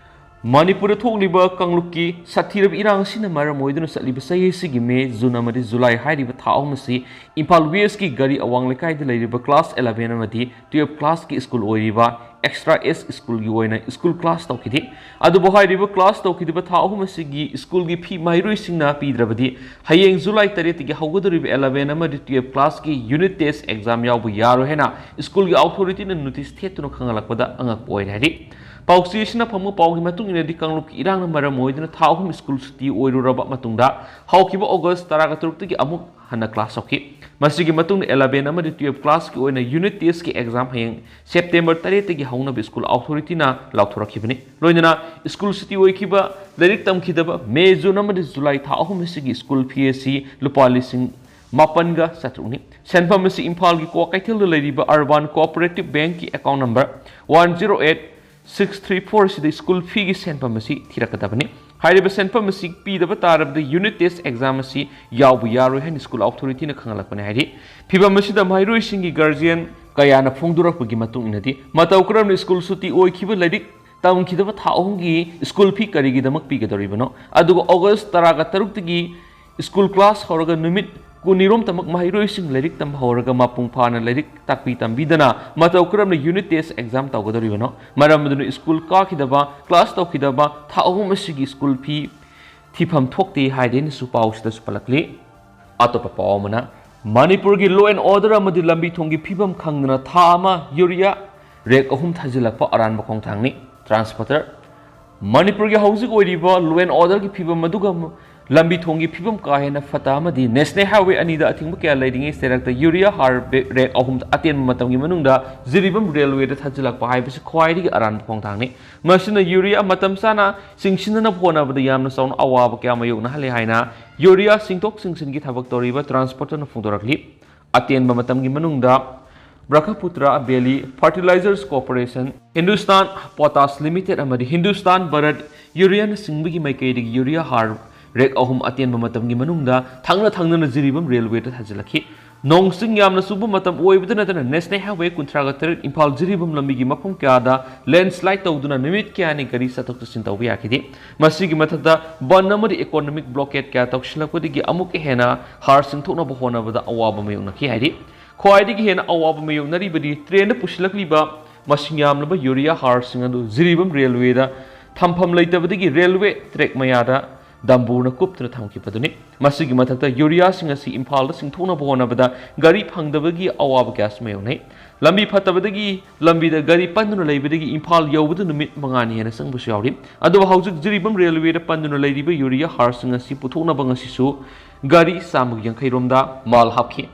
ꯃꯅꯤꯄꯨꯔꯗ ꯊꯣꯛꯂꯤꯕ ꯀꯥꯡꯂꯨꯞꯀꯤ ꯁꯥꯊꯤꯔꯕ ꯏꯔꯥꯡ ꯑꯁꯤꯅ ꯃꯔꯝ ꯑꯣꯏꯗꯨꯅ ꯆꯠꯂꯤꯕ ꯆꯍꯤ ꯑꯁꯤꯒꯤ ꯃꯦ, ꯖꯨꯟ ꯑꯃꯗꯤ ꯖꯨꯂꯥꯏ ꯍꯥꯏꯔꯤꯕ ꯊꯥ ꯑꯍꯨꯝ ꯑꯁꯤ ꯏꯝꯐꯥꯜ ꯋꯦꯁꯀꯤ ꯒꯥꯔꯤ ꯑꯋꯥꯡ ꯂꯩꯀꯥꯏꯗ ꯂꯩꯔꯤꯕ ꯀ꯭ꯂꯥꯁ ꯑꯦꯂꯚꯦꯟ ꯑꯃꯗꯤ ꯇꯨꯌꯦꯜꯐ ꯀ꯭ꯂꯥꯁꯀꯤ ꯁ꯭ꯀꯨꯜ ꯑꯣꯏꯔꯤꯕ ꯑꯦꯛꯁꯇ꯭ꯔꯥ ꯑꯦꯁ ꯁ꯭ꯀꯨꯜꯒꯤ ꯑꯣꯏꯅ ꯁ꯭ꯀꯨꯜ ꯀ꯭ꯂꯥꯁ ꯇꯧꯈꯤꯗꯦ꯫ ꯑꯗꯨꯕꯨ ꯍꯥꯏꯔꯤꯕ ꯀ꯭ꯂꯥꯁ ꯇꯧꯈꯤꯗꯕ ꯊꯥ ꯑꯍꯨꯝ ꯑꯁꯤꯒꯤ ꯁ꯭ꯀꯨꯜꯒꯤ ꯐꯤ ꯃꯍꯩꯔꯣꯏꯁꯤꯡꯅ ꯄꯤꯗ꯭ꯔꯕꯗꯤ ꯍꯌꯦꯡ ꯖꯨꯂꯥꯏ ꯇꯔꯦꯠꯇꯒꯤ ꯍꯧꯒꯗꯧꯔꯤꯕ ꯑꯦꯂꯚꯦꯟ ꯑꯃꯗꯤ ꯇꯨꯌꯦꯜꯐ ꯀ꯭ꯂꯥꯁꯀꯤ ꯌꯨꯅꯤꯠ ꯇꯦꯁ ꯑꯦꯛꯖꯥꯝ ꯌꯥꯎꯕ ꯌꯥꯔꯣꯏ ꯍꯥꯏꯅ ꯁ꯭ꯀꯨꯜꯒꯤ ꯑꯣꯊꯣꯔꯤꯇꯤꯅ ꯅꯣꯇꯤꯁ ꯊꯦꯠꯇꯨꯅ ꯈꯪꯍꯜꯂꯛꯄꯗ ꯑꯉꯛꯄ ꯑꯣꯏꯔꯦ ꯍꯥꯏꯔꯤ꯫ ꯄꯥꯎꯆꯦ ꯑꯁꯤꯅ ꯐꯪꯕ ꯄꯥꯎꯒꯤ ꯃꯇꯨꯡ ꯏꯟꯅꯗꯤ ꯀꯥꯡꯂꯨꯞꯀꯤ ꯏꯔꯥꯡꯅ ꯃꯔꯝ ꯑꯣꯏꯗꯨꯅ ꯊꯥ ꯑꯍꯨꯝ ꯁ꯭ꯀꯨꯜ ꯁꯨꯇꯤ ꯑꯣꯏꯔꯨꯔꯕ ꯃꯇꯨꯡꯗ ꯍꯧꯈꯤꯕ ꯑꯣꯒꯁ ꯇꯔꯥꯒ ꯇꯔꯨꯛꯇꯒꯤ ꯑꯃꯨꯛ ꯍꯟꯅ ꯀ꯭ꯂꯥꯁ ꯍꯧꯈꯤ꯫ ꯃꯁꯤꯒꯤ ꯃꯇꯨꯡꯗ ꯑꯦꯂꯚꯦꯟ ꯑꯃꯗꯤ ꯇꯨꯌꯦꯜꯐ ꯀ꯭ꯂꯥꯁꯀꯤ ꯑꯣꯏꯅ ꯌꯨꯅꯤꯠ ꯇꯦꯁꯀꯤ ꯑꯦꯛꯖꯥꯝ ꯍꯌꯦꯡ ꯁꯦꯞꯇꯦꯝꯕꯔ ꯇꯔꯦꯠꯇꯒꯤ ꯍꯧꯅꯕ ꯁ꯭ꯀꯨꯜ ꯑꯣꯊꯣꯔꯤꯇꯤꯅ ꯂꯥꯎꯊꯣꯔꯛꯈꯤꯕꯅꯤ꯫ ꯂꯣꯏꯅꯅ ꯁ꯭ꯀꯨꯜ ꯁꯨꯇꯤ ꯑꯣꯏꯈꯤꯕ, ꯂꯥꯏꯔꯤꯛ ꯇꯝꯈꯤꯗꯕ ꯃꯦ, ꯖꯨꯟ ꯑꯃꯗꯤ ꯖꯨꯂꯥꯏ ꯊꯥ ꯑꯍꯨꯝ ꯑꯁꯤꯒꯤ ꯁ꯭ꯀꯨꯜ ꯐꯤ ꯑꯁꯤ ꯂꯨꯄꯥ ꯂꯤꯁꯤꯡ ꯃꯥꯄꯟꯒ ꯆꯥꯇ꯭ꯔꯨꯛꯅꯤ꯫ ꯁꯦꯟꯐꯝ ꯑꯁꯤ ꯏꯝꯐꯥꯜꯒꯤ ꯀ꯭ꯋꯥꯀꯩꯊꯦꯜꯗ ꯂꯩꯔꯤꯕ ꯑꯔꯕꯥꯟ ꯀꯣꯑꯣꯄꯔꯦꯇꯤꯚ ꯕꯦꯡꯛꯀꯤ account number one zero eight six three four ꯑꯁꯤꯗ ꯁ꯭ꯀꯨꯜ ꯐꯤꯒꯤ ꯁꯦꯟꯐꯝ ꯑꯁꯤ ꯊꯤꯔꯛꯀꯗꯕꯅꯤ꯫ ꯍꯥꯏꯔꯤꯕ ꯁꯦꯟꯐꯝ ꯑꯁꯤ ꯄꯤꯗꯕ ꯇꯥꯔꯕꯗꯤ ꯌꯨꯅꯤꯠ ꯇꯦꯁ ꯑꯦꯛꯖꯥꯝ ꯑꯁꯤ ꯌꯥꯎꯕ ꯌꯥꯔꯣꯏ ꯍꯥꯏꯅ ꯁ꯭ꯀꯨꯜ ꯑꯣꯊꯣꯔꯤꯇꯤꯅ ꯈꯪꯍꯜꯂꯛꯄꯅꯤ ꯍꯥꯏꯔꯤ꯫ ꯐꯤꯚꯝ ꯑꯁꯤꯗ ꯃꯍꯩꯔꯣꯏꯁꯤꯡꯒꯤ ꯒꯥꯔꯖꯤꯌꯟ ꯀꯌꯥꯅ ꯐꯣꯡꯗꯣꯔꯛꯄꯒꯤ ꯃꯇꯨꯡ ꯏꯟꯅꯗꯤ ꯃꯇꯧ ꯀꯔꯝꯅ ꯁ꯭ꯀꯨꯜ ꯁꯨꯇꯤ ꯑꯣꯏꯈꯤꯕ ꯂꯥꯏꯔꯤꯛ ꯇꯝꯈꯤꯗꯕ ꯊꯥ ꯑꯍꯨꯝꯒꯤ ꯁ꯭ꯀꯨꯜ ꯐꯤ ꯀꯔꯤꯒꯤꯗꯃꯛ ꯄꯤꯒꯗꯧꯔꯤꯕꯅꯣ? ꯑꯗꯨꯒ ꯑꯣꯒꯁ ꯇꯔꯥꯒ ꯇꯔꯨꯛꯇꯒꯤ ꯁ꯭ꯀꯨꯜ ꯀ꯭ꯂꯥꯁ ꯍꯧꯔꯒ ꯅꯨꯃꯤꯠ ꯀꯨꯟꯅꯤꯔꯣꯝꯇꯃꯛ ꯃꯍꯩꯔꯣꯏꯁꯤꯡ ꯂꯥꯏꯔꯤꯛ ꯇꯝꯕ ꯍꯧꯔꯒ ꯃꯄꯨꯡ ꯐꯥꯅ ꯂꯥꯏꯔꯤꯛ ꯇꯥꯛꯄꯤ ꯇꯝꯕꯤꯗꯅ ꯃꯇꯧ ꯀꯔꯝꯅ ꯌꯨꯅꯤꯠ ꯇꯦꯁ ꯑꯦꯛꯖꯥꯝ ꯇꯧꯒꯗꯧꯔꯤꯕꯅꯣ? ꯃꯔꯝ ꯑꯗꯨꯅ ꯁ꯭ꯀꯨꯜ ꯀꯥꯈꯤꯗꯕ, ꯀ꯭ꯂꯥꯁ ꯇꯧꯈꯤꯗꯕ ꯊꯥ ꯑꯍꯨꯝ ꯑꯁꯤꯒꯤ ꯁ꯭ꯀꯨꯜ ꯐꯤ ꯊꯤꯐꯝ ꯊꯣꯛꯇꯦ ꯍꯥꯏꯗꯦꯅꯁꯨ ꯄꯥꯎꯁꯤꯗꯁꯨ ꯄꯜꯂꯛꯂꯤ꯫ ꯑꯇꯣꯞꯄ ꯄꯥꯎ ꯑꯃꯅ, ꯃꯅꯤꯄꯨꯔꯒꯤ law and order ꯑꯃꯗꯤ ꯂꯝꯕꯤ ꯊꯣꯡꯒꯤ ꯐꯤꯕꯝ ꯈꯪꯗꯅ ꯊꯥ ꯑꯃ ꯌꯨꯔꯤꯌꯥ ꯔꯦꯛ ꯑꯍꯨꯝ ꯊꯥꯖꯤꯜꯂꯛꯄ ꯑꯔꯥꯟꯕ ꯈꯣꯡꯊꯥꯡꯅꯤ꯫ ꯇ꯭ꯔꯥꯟꯁꯄꯣꯔꯇꯔ, ꯃꯅꯤꯄꯨꯔꯒꯤ ꯍꯧꯖꯤꯛ ꯑꯣꯏꯔꯤꯕ law and order ꯒꯤ ꯐꯤꯕꯝ ꯑꯗꯨꯒ ꯂꯝꯕꯤ ꯊꯣꯡꯒꯤ ꯐꯤꯕꯝ ꯀꯥ ꯍꯦꯟꯅ ꯐꯠꯇ ꯑꯃꯗꯤ ꯅꯦꯁꯅꯦꯜ ꯍꯥꯏꯋꯦ ꯑꯅꯤꯗ ꯑꯊꯤꯡꯕ ꯀꯌꯥ ꯂꯩꯔꯤꯉꯩ ꯆꯩꯔꯛꯇ ꯌꯨꯔꯤꯌꯥ ꯍꯥꯔ ꯕꯦ-, ꯔꯦꯛ ꯑꯍꯨꯝ ꯑꯇꯦꯟꯕ ꯃꯇꯝꯒꯤ ꯃꯅꯨꯡꯗ ꯖꯤꯔꯤꯕꯥꯝ ꯔꯦꯜꯋꯦꯗ ꯊꯥꯖꯤꯜꯂꯛꯄ ꯍꯥꯏꯕꯁꯤ ꯈ꯭ꯋꯥꯏꯗꯒꯤ ꯑꯔꯥꯟꯕ ꯈꯣꯡꯊꯥꯡꯅꯤ꯫ ꯃꯁꯤꯅ ꯌꯨꯔꯤꯌꯥ ꯃꯇꯝ ꯆꯥꯅ ꯆꯤꯡꯁꯤꯟꯅꯅꯕ ꯍꯣꯠꯅꯕꯗ ꯌꯥꯝꯅ ꯆꯥꯎꯅ ꯑꯋꯥꯕ ꯀꯌꯥ ꯃꯥꯌꯣꯛꯅꯍꯜꯂꯦ ꯍꯥꯏꯅ ꯌꯨꯔꯤꯌꯥ ꯆꯤꯡꯊꯣꯛ ꯆꯤꯡꯁꯤꯟꯒꯤ ꯊꯕꯛ ꯇꯧꯔꯤꯕ ꯇ꯭ꯔꯥꯟꯁꯄꯣꯔꯇꯔꯅ ꯐꯣꯡꯗꯣꯔꯛꯂꯤ꯫ ꯑꯇꯦꯟꯕ ꯃꯇꯝꯒꯤ ꯃꯅꯨꯡꯗ Brahmaputra valley fertilizers corporation, Hindustan potash limited ꯑꯃꯗꯤ ꯍꯤꯟꯗꯨꯁꯇꯥꯟ ꯚꯥꯔꯠ ꯌꯨꯔꯤꯌꯥꯅꯆꯤꯡꯕꯒꯤ ꯃꯥꯏꯀꯩꯗꯒꯤ ꯌꯨꯔꯤꯌꯥ ꯍꯥꯔ ꯔꯦꯛ ꯑꯍꯨꯝ ꯑꯇꯦꯟꯕ ꯃꯇꯝꯒꯤ ꯃꯅꯨꯡꯗ ꯊꯪꯅ ꯊꯪꯅꯅ ꯖꯤꯔꯤꯕꯥꯝ ꯔꯦꯜꯋꯦꯗ ꯊꯥꯖꯤꯜꯂꯛꯈꯤ꯫ ꯅꯣꯡ ꯆꯤꯡ ꯌꯥꯝꯅ ꯆꯨꯕ ꯃꯇꯝ ꯑꯣꯏꯕꯇ ꯅꯠꯇꯅ ꯅꯦꯁꯅꯦꯜ ꯍꯥꯏꯋꯦ ꯀꯨꯟꯊ꯭ꯔꯥꯒ ꯇꯔꯦꯠ ꯏꯝꯐꯥꯜ ꯖꯤꯔꯤꯕꯥꯝ ꯂꯝꯕꯤꯒꯤ ꯃꯐꯝ ꯀꯌꯥꯗ ꯂꯦꯟꯁꯂꯥꯏꯗ ꯇꯧꯗꯨꯅ ꯅꯨꯃꯤꯠ ꯀꯌꯥꯅꯤ ꯒꯥꯔꯤ ꯆꯠꯊꯣꯛ ꯆꯠꯁꯤꯟ ꯇꯧꯕ ꯌꯥꯈꯤꯗꯦ꯫ ꯃꯁꯤꯒꯤ ꯃꯊꯛꯇ ꯕꯟ ꯑꯃꯗꯤ ꯏꯀꯣꯅꯣꯃꯤꯛ ꯕ꯭ꯂꯣꯀꯦꯗ ꯀꯌꯥ ꯇꯧꯁꯤꯜꯂꯛꯄꯗꯒꯤ ꯑꯃꯨꯛꯀ ꯍꯦꯟꯅ ꯍꯥꯔ ꯆꯤꯡꯊꯣꯛꯅꯕ ꯍꯣꯠꯅꯕꯗ ꯑꯋꯥꯕ ꯃꯥꯌꯣꯛꯅꯈꯤ ꯍꯥꯏꯔꯤ꯫ ꯈ꯭ꯋꯥꯏꯗꯒꯤ ꯍꯦꯟꯅ ꯑꯋꯥꯕ ꯃꯥꯌꯣꯛꯅꯔꯤꯕꯗꯤ ꯇ꯭ꯔꯦꯟꯗ ꯄꯨꯁꯤꯜꯂꯛꯂꯤꯕ ꯃꯁꯤꯡ ꯌꯥꯝꯂꯕ ꯌꯨꯔꯤꯌꯥ ꯍꯥꯔꯁꯤꯡ ꯑꯗꯨ ꯖꯤꯔꯤꯕꯥꯝ ꯔꯦꯜꯋꯦꯗ ꯊꯝꯐꯝ ꯂꯩꯇꯕꯗꯒꯤ ꯔꯦꯜꯋꯦ ꯇ꯭ꯔꯦꯛ ꯃꯌꯥꯗ ꯗꯝꯕꯨꯔꯅ ꯀꯨꯞꯇꯨꯅ ꯊꯝꯈꯤꯕꯗꯨꯅꯤ꯫ ꯃꯁꯤꯒꯤ ꯃꯊꯛꯇ ꯌꯨꯔꯤꯌꯥꯁꯤꯡ ꯑꯁꯤ ꯏꯝꯐꯥꯜꯗ ꯆꯤꯡꯊꯣꯛꯅꯕ ꯍꯣꯠꯅꯕꯗ ꯒꯥꯔꯤ ꯐꯪꯗꯕꯒꯤ ꯑꯋꯥꯕ ꯀꯌꯥꯁꯨ ꯃꯥꯌꯣꯛꯅꯩ꯫ ꯂꯝꯕꯤ ꯐꯠꯇꯕꯗꯒꯤ ꯂꯝꯕꯤꯗ ꯒꯥꯔꯤ ꯄꯟꯗꯨꯅ ꯂꯩꯕꯗꯒꯤ ꯏꯝꯐꯥꯜ ꯌꯧꯕꯗ ꯅꯨꯃꯤꯠ ꯃꯉꯥꯅꯤ ꯍꯦꯟꯅ ꯆꯪꯕꯁꯨ ꯌꯥꯎꯔꯤ꯫ ꯑꯗꯨꯕꯨ ꯍꯧꯖꯤꯛ ꯖꯤꯔꯤꯕꯥꯝ ꯔꯦꯜꯋꯦꯗ ꯄꯟꯗꯨꯅ ꯂꯩꯔꯤꯕ ꯌꯨꯔꯤꯌꯥ ꯍꯥꯔꯁꯤꯡ ꯑꯁꯤ ꯄꯨꯊꯣꯛꯅꯕ ꯉꯁꯤꯁꯨ ꯒꯥꯔꯤ ꯆꯥꯝꯃꯒ ꯌꯥꯡꯈꯩ ꯔꯣꯝꯗ ꯃꯥꯜ ꯍꯥꯞꯈꯤ꯫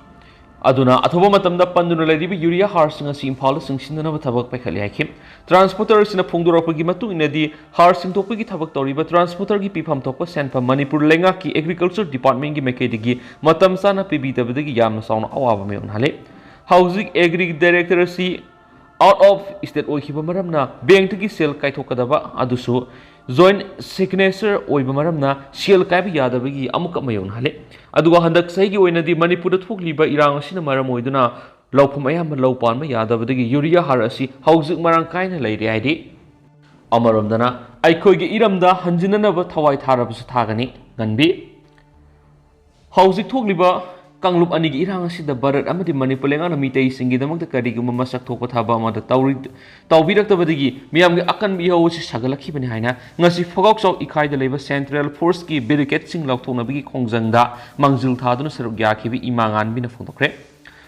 ꯑꯗꯨꯅ ꯑꯊꯨꯕ ꯃꯇꯝꯗ ꯄꯟꯗꯨꯅ ꯂꯩꯔꯤꯕ ꯌꯨꯔꯤꯌꯥ ꯍꯥꯔꯁꯤꯡ ꯑꯁꯤ ꯏꯝꯐꯥꯜꯗ ꯆꯤꯡꯁꯤꯟꯅꯅꯕ ꯊꯕꯛ ꯄꯥꯏꯈꯠꯂꯦ ꯍꯥꯏꯈꯤ꯫ ꯇ꯭ꯔꯥꯟꯁꯄꯣꯔꯇꯔꯁꯤꯡꯅ ꯐꯣꯡꯗꯣꯔꯛꯄꯒꯤ ꯃꯇꯨꯡ ꯏꯟꯅꯗꯤ, ꯍꯥꯔ ꯆꯤꯡꯊꯣꯛꯄꯒꯤ ꯊꯕꯛ ꯇꯧꯔꯤꯕ ꯇ꯭ꯔꯥꯟꯁꯄꯣꯔꯇꯔꯒꯤ ꯄꯤꯐꯝ ꯊꯣꯛꯄ ꯁꯦꯟꯐꯝ ꯃꯅꯤꯄꯨꯔ ꯂꯩꯉꯥꯛꯀꯤ ꯑꯦꯒ꯭ꯔꯤꯀꯜꯆꯔ ꯗꯤꯄꯥꯔꯠꯃꯦꯟꯒꯤ ꯃꯥꯏꯀꯩꯗꯒꯤ ꯃꯇꯝ ꯆꯥꯅ ꯄꯤꯕꯤꯗꯕꯗꯒꯤ ꯌꯥꯝꯅ ꯆꯥꯎꯅ ꯑꯋꯥꯕ ꯃꯥꯌꯣꯛꯅꯍꯜꯂꯦ꯫ ꯍꯧꯖꯤꯛ ꯑꯦꯒ꯭ꯔꯤ ꯗꯥꯏꯔꯦꯛꯇꯔ ꯑꯁꯤ ꯑꯥꯎꯠ ꯑꯣꯐ ꯁ꯭ꯇꯦꯠ ꯑꯣꯏꯈꯤꯕ ꯃꯔꯝꯅ ꯕꯦꯡꯛꯇꯒꯤ ꯁꯦꯜ ꯀꯥꯏꯊꯣꯛꯀꯗꯕ ꯑꯗꯨꯁꯨ ꯖꯣꯏꯟꯠ ꯁꯤꯒꯅꯦꯆꯔ ꯑꯣꯏꯕ ꯃꯔꯝꯅ ꯁꯦꯜ ꯀꯥꯏꯕ ꯌꯥꯗꯕꯒꯤ ꯑꯃꯨꯛꯀ ꯃꯥꯌꯣꯛꯅꯍꯜꯂꯦ꯫ ꯑꯗꯨꯒ ꯍꯟꯗꯛ ꯆꯍꯤꯒꯤ ꯑꯣꯏꯅꯗꯤ ꯃꯅꯤꯄꯨꯔꯗ ꯊꯣꯛꯂꯤꯕ ꯏꯔꯥꯡ ꯑꯁꯤꯅ ꯃꯔꯝ ꯑꯣꯏꯗꯨꯅ ꯂꯧꯐꯝ ꯑꯌꯥꯝꯕ ꯂꯧ ꯄꯥꯟꯕ ꯌꯥꯗꯕꯗꯒꯤ ꯌꯨꯔꯤꯌꯥ ꯍꯥꯔ ꯑꯁꯤ ꯍꯧꯖꯤꯛ ꯃꯔꯥꯡ ꯀꯥꯏꯅ ꯂꯩꯔꯦ ꯍꯥꯏꯔꯤ꯫ ꯑꯃꯔꯣꯝꯗꯅ ꯑꯩꯈꯣꯏꯒꯤ ꯏꯔꯝꯗ ꯍꯟꯖꯤꯟꯅꯅꯕ ꯊꯋꯥꯏ ꯊꯥꯔꯕꯁꯨ ꯊꯥꯒꯅꯤ꯫ ꯉꯟꯕꯤ꯫ ꯍꯧꯖꯤꯛ ꯊꯣꯛꯂꯤꯕ ꯀꯥꯡꯂꯨꯞ ꯑꯅꯤꯒꯤ ꯏꯔꯥꯡ ꯑꯁꯤꯗ ꯚꯥꯔꯠ ꯑꯃꯗꯤ ꯃꯅꯤꯄꯨꯔ ꯂꯩꯉꯥꯛꯅ ꯃꯤꯇꯩꯁꯤꯡꯒꯤꯗꯃꯛꯇ ꯀꯔꯤꯒꯨꯝꯕ ꯃꯁꯛ ꯊꯣꯛꯄ ꯊꯕꯛ ꯑꯃꯗ ꯇꯧꯔꯤ-, ꯇꯧꯕꯤꯔꯛꯇꯕꯗꯒꯤ ꯃꯤꯌꯥꯝꯒꯤ ꯑꯀꯟꯕ ꯏꯍꯧ ꯑꯁꯤ ꯁꯥꯒꯠꯂꯛꯈꯤꯕꯅꯤ ꯍꯥꯏꯅ ꯉꯁꯤ ꯐꯣꯒꯥꯎ ꯆꯥꯎ ꯏꯈꯥꯏꯗ ꯂꯩꯕ ꯁꯦꯟꯇ꯭ꯔꯦꯜ ꯐꯣꯔꯁꯀꯤ ꯕꯦꯔꯤꯀꯦꯗꯁꯤꯡ ꯂꯥꯎꯊꯣꯛꯅꯕꯒꯤ ꯈꯣꯡꯖꯪꯗ ꯃꯥꯡꯖꯤꯜ ꯊꯥꯗꯨꯅ ꯁꯔꯨꯛ ꯌꯥꯈꯤꯕ ꯏꯃꯥ ꯉꯥꯟꯕꯤꯅ ꯐꯣꯡꯗꯣꯛꯈ꯭ꯔꯦ꯫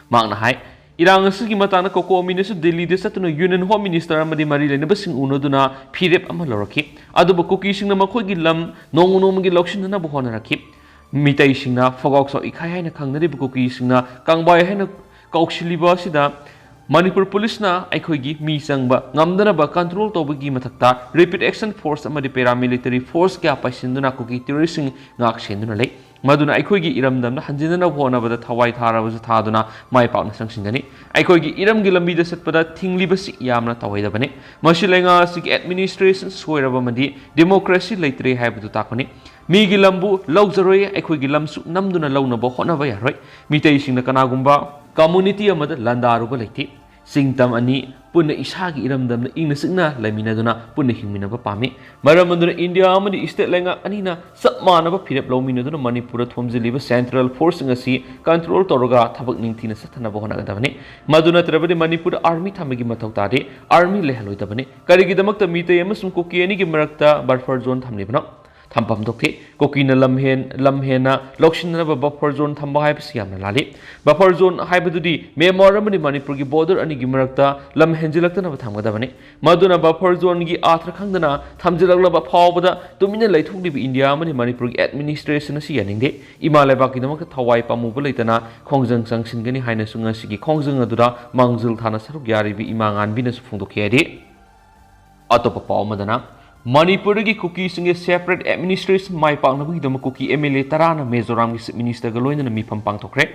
ꯃꯍꯥꯛꯅ ꯍꯥꯏ, ꯏꯔꯥꯡ ꯑꯁꯤꯒꯤ ꯃꯇꯥꯡꯗ ꯀꯣꯀꯣꯃꯤꯅꯁꯨ ꯗꯤꯜꯂꯤꯗ ꯆꯠꯇꯨꯅ ꯌꯨꯅꯤꯌꯟ ꯍꯣꯝ ꯃꯤꯅꯤꯁꯇꯔ ꯑꯃꯗꯤ ꯃꯔꯤ ꯂꯩꯅꯕꯁꯤꯡ ꯎꯅꯗꯨꯅ ꯐꯤꯔꯦꯞ ꯑꯃ ꯂꯧꯔꯛꯈꯤ꯫ ꯑꯗꯨꯕꯨ ꯀꯨꯀꯤꯁꯤꯡꯅ ꯃꯈꯣꯏꯒꯤ ꯂꯝ ꯅꯣꯡꯃ ꯅꯣꯡꯃꯒꯤ ꯂꯧꯁꯤꯟꯅꯅꯕ ꯍꯣꯠꯅꯔꯛꯈꯤ꯫ ꯃꯤꯇꯩꯁꯤꯡꯅ ꯐꯣꯒꯥꯎ ꯆꯥꯎ ꯏꯈꯥꯏ ꯍꯥꯏꯅ ꯈꯪꯅꯔꯤꯕ ꯀꯨꯀꯤꯁꯤꯡꯅ ꯀꯥꯡꯕꯥꯏ ꯍꯥꯏꯅ ꯀꯧꯁꯤꯜꯂꯤꯕ ꯑꯁꯤꯗ ꯃꯅꯤꯄꯨꯔ ꯄꯨꯂꯤꯁꯅ ꯑꯩꯈꯣꯏꯒꯤ ꯃꯤ ꯆꯪꯕ ꯉꯝꯗꯅꯕ ꯀꯟꯇ꯭ꯔꯣꯜ ꯇꯧꯕꯒꯤ ꯃꯊꯛꯇ ꯔꯦꯄꯤꯗ ꯑꯦꯛꯁꯟ ꯐꯣꯔꯁ ꯑꯃꯗꯤ ꯄꯦꯔꯥꯃꯤꯂꯤꯇꯔꯤ ꯐꯣꯔꯁ ꯀꯌꯥ ꯄꯥꯏꯁꯤꯟꯗꯨꯅ ꯀꯨꯀꯤ ꯇꯦꯔꯣꯔꯤꯁꯁꯤꯡ ꯉꯥꯛ ꯁꯦꯟꯗꯨꯅ ꯂꯩ꯫ ꯃꯗꯨꯅ ꯑꯩꯈꯣꯏꯒꯤ ꯏꯔꯝꯗꯝꯗ ꯍꯟꯖꯤꯟꯅꯅꯕ ꯍꯣꯠꯅꯕꯗ ꯊꯋꯥꯏ ꯊꯥꯔꯕꯁꯨ ꯊꯥꯗꯨꯅ ꯃꯥꯏ ꯄꯥꯛꯅ ꯆꯪꯁꯤꯟꯒꯅꯤ꯫ ꯑꯩꯈꯣꯏꯒꯤ ꯏꯔꯝꯒꯤ ꯂꯝꯕꯤꯗ ꯆꯠꯄꯗ ꯊꯤꯡꯂꯤꯕꯁꯤ ꯌꯥꯝꯅ ꯇꯧꯍꯩꯗꯕꯅꯤ꯫ ꯃꯁꯤ ꯂꯩꯉꯥꯛ ꯑꯁꯤꯒꯤ ꯑꯦꯗꯃꯤꯅꯤꯁꯇ꯭ꯔꯦꯁꯟ ꯁꯣꯏꯔꯕ ꯑꯃꯗꯤ ꯗꯦꯃꯣꯀ꯭ꯔꯦꯁꯤ ꯂꯩꯇ꯭ꯔꯦ ꯍꯥꯏꯕꯗꯨ ꯇꯥꯛꯄꯅꯤ꯫ ꯃꯤꯒꯤ ꯂꯝꯕꯨ ꯂꯧꯖꯔꯣꯏ, ꯑꯩꯈꯣꯏꯒꯤ ꯂꯝꯁꯨ ꯅꯝꯗꯨꯅ ꯂꯧꯅꯕ ꯍꯣꯠꯅꯕ ꯌꯥꯔꯣꯏ꯫ ꯃꯤꯇꯩꯁꯤꯡꯅ ꯀꯅꯥꯒꯨꯝꯕ ꯀꯝꯃꯨꯅꯤꯇꯤ ꯑꯃꯗ ꯂꯥꯟꯗꯥꯔꯨꯕ ꯂꯩꯇꯦ꯫ ꯆꯤꯡ ꯇꯝ ꯑꯅꯤ ꯄꯨꯟꯅ ꯏꯁꯥꯒꯤ ꯏꯔꯝꯗꯝꯗ ꯏꯪꯅ ꯆꯤꯛꯅ ꯂꯩꯃꯤꯟꯅꯗꯨꯅ ꯄꯨꯟꯅ ꯍꯤꯡꯃꯤꯟꯅꯕ ꯄꯥꯝꯃꯤ꯫ ꯃꯔꯝ ꯑꯗꯨꯅ ꯏꯟꯗꯤꯌꯥ ꯑꯃꯗꯤ ꯁ꯭ꯇꯦꯠ ꯂꯩꯉꯥꯛ ꯑꯅꯤꯅ ꯆꯞ ꯃꯥꯟꯅꯕ ꯐꯤꯔꯦꯞ ꯂꯧꯃꯤꯟꯅꯗꯨꯅ ꯃꯅꯤꯄꯨꯔꯗ ꯊꯣꯝꯖꯤꯜꯂꯤꯕ ꯁꯦꯟꯇ꯭ꯔꯦꯜ ꯐꯣꯔꯁꯁꯤꯡ ꯑꯁꯤ ꯀꯟꯇ꯭ꯔꯣꯜ ꯇꯧꯔꯒ ꯊꯕꯛ ꯅꯤꯡꯊꯤꯅ ꯆꯠꯊꯅꯕ ꯍꯣꯠꯅꯒꯗꯕꯅꯤ꯫ ꯃꯗꯨ ꯅꯠꯇ꯭ꯔꯕꯗꯤ ꯃꯅꯤꯄꯨꯔꯗ ꯑꯥꯔꯃꯤ ꯊꯝꯕꯒꯤ ꯃꯊꯧ ꯇꯥꯗꯦ꯫ ꯑꯥꯔꯃꯤ ꯂꯩꯍꯜꯂꯣꯏꯗꯕꯅꯤ꯫ ꯀꯔꯤꯒꯤꯗꯃꯛꯇ ꯃꯤꯇꯩ ꯑꯃꯁꯨꯡ ꯀꯨꯀꯤ ꯑꯅꯤꯒꯤ ꯃꯔꯛꯇ ꯕꯐꯔ ꯖꯣꯟ ꯊꯝꯂꯤꯕꯅꯣ? ꯊꯝꯐꯝ ꯊꯣꯛꯇꯦ꯫ ꯀꯨꯀꯤꯅ ꯂꯝ ꯍꯦꯟ-, ꯂꯝ ꯍꯦꯟꯅ ꯂꯧꯁꯤꯟꯅꯅꯕ ꯕꯐꯔ ꯖꯣꯟ ꯊꯝꯕ ꯍꯥꯏꯕꯁꯤ ꯌꯥꯝꯅ ꯂꯥꯜꯂꯤ꯫ ꯕꯐꯔ ꯖꯣꯟ ꯍꯥꯏꯕꯗꯨꯗꯤ ꯃ꯭ꯌꯥꯟꯃꯥꯔ ꯑꯃꯗꯤ ꯃꯅꯤꯄꯨꯔꯒꯤ ꯕꯣꯔꯗꯔ ꯑꯅꯤꯒꯤ ꯃꯔꯛꯇ ꯂꯝ ꯍꯦꯟꯖꯤꯜꯂꯛꯇꯅꯕ ꯊꯝꯒꯗꯕꯅꯤ꯫ ꯃꯗꯨꯅ ꯕꯐꯔ ꯖꯣꯟꯒꯤ ꯑꯥꯔꯊ ꯈꯪꯗꯅ ꯊꯝꯖꯤꯜꯂꯛꯂꯕ ꯐꯥꯎꯕꯗ ꯇꯨꯃꯤꯟꯅ ꯂꯩꯊꯣꯛꯂꯤꯕ ꯏꯟꯗꯤꯌꯥ ꯑꯃꯗꯤ ꯃꯅꯤꯄꯨꯔꯒꯤ ꯑꯦꯗꯃꯤꯅꯤꯁꯇ꯭ꯔꯦꯁꯟ ꯑꯁꯤ ꯌꯥꯅꯤꯡꯗꯦ꯫ ꯏꯃꯥ ꯂꯩꯕꯥꯛꯀꯤꯗꯃꯛꯇ ꯊꯋꯥꯏ ꯄꯥꯝꯃꯨꯕ ꯂꯩꯇꯅ ꯈꯣꯡꯖꯪ ꯆꯪꯁꯤꯟꯒꯅꯤ ꯍꯥꯏꯅꯁꯨ ꯉꯁꯤꯒꯤ ꯈꯣꯡꯖꯪ ꯑꯗꯨꯗ ꯃꯥꯡꯖꯤꯜ ꯊꯥꯅ ꯁꯔꯨꯛ ꯌꯥꯔꯤꯕ ꯏꯃꯥ ꯉꯥꯟꯕꯤꯅꯁꯨ ꯐꯣꯡꯗꯣꯛꯈꯤ ꯍꯥꯏꯔꯤ꯫ ꯑꯇꯣꯞꯄ ꯄꯥꯎ ꯑꯃꯗꯅ, ꯃꯅꯤꯄꯨꯔꯗꯒꯤ ꯀꯨꯀꯤꯁꯤꯡꯒꯤ ꯁꯦꯄꯔꯦꯠ ꯑꯦꯗꯃꯤꯅꯤꯁꯇ꯭ꯔꯦꯁꯟ ꯃꯥꯏ ꯄꯥꯛꯅꯕꯒꯤꯗꯃꯛ ꯀꯨꯀꯤ ꯑꯦꯝ ꯑꯦꯜ ꯑꯦ ꯇꯔꯥꯅ ꯃꯤꯖꯣꯔꯥꯝꯒꯤ ꯆꯤꯐ ꯃꯤꯅꯤꯁꯇꯔꯒ ꯂꯣꯏꯅꯅ ꯃꯤꯐꯝ ꯄꯥꯡꯊꯣꯛꯈ꯭ꯔꯦ꯫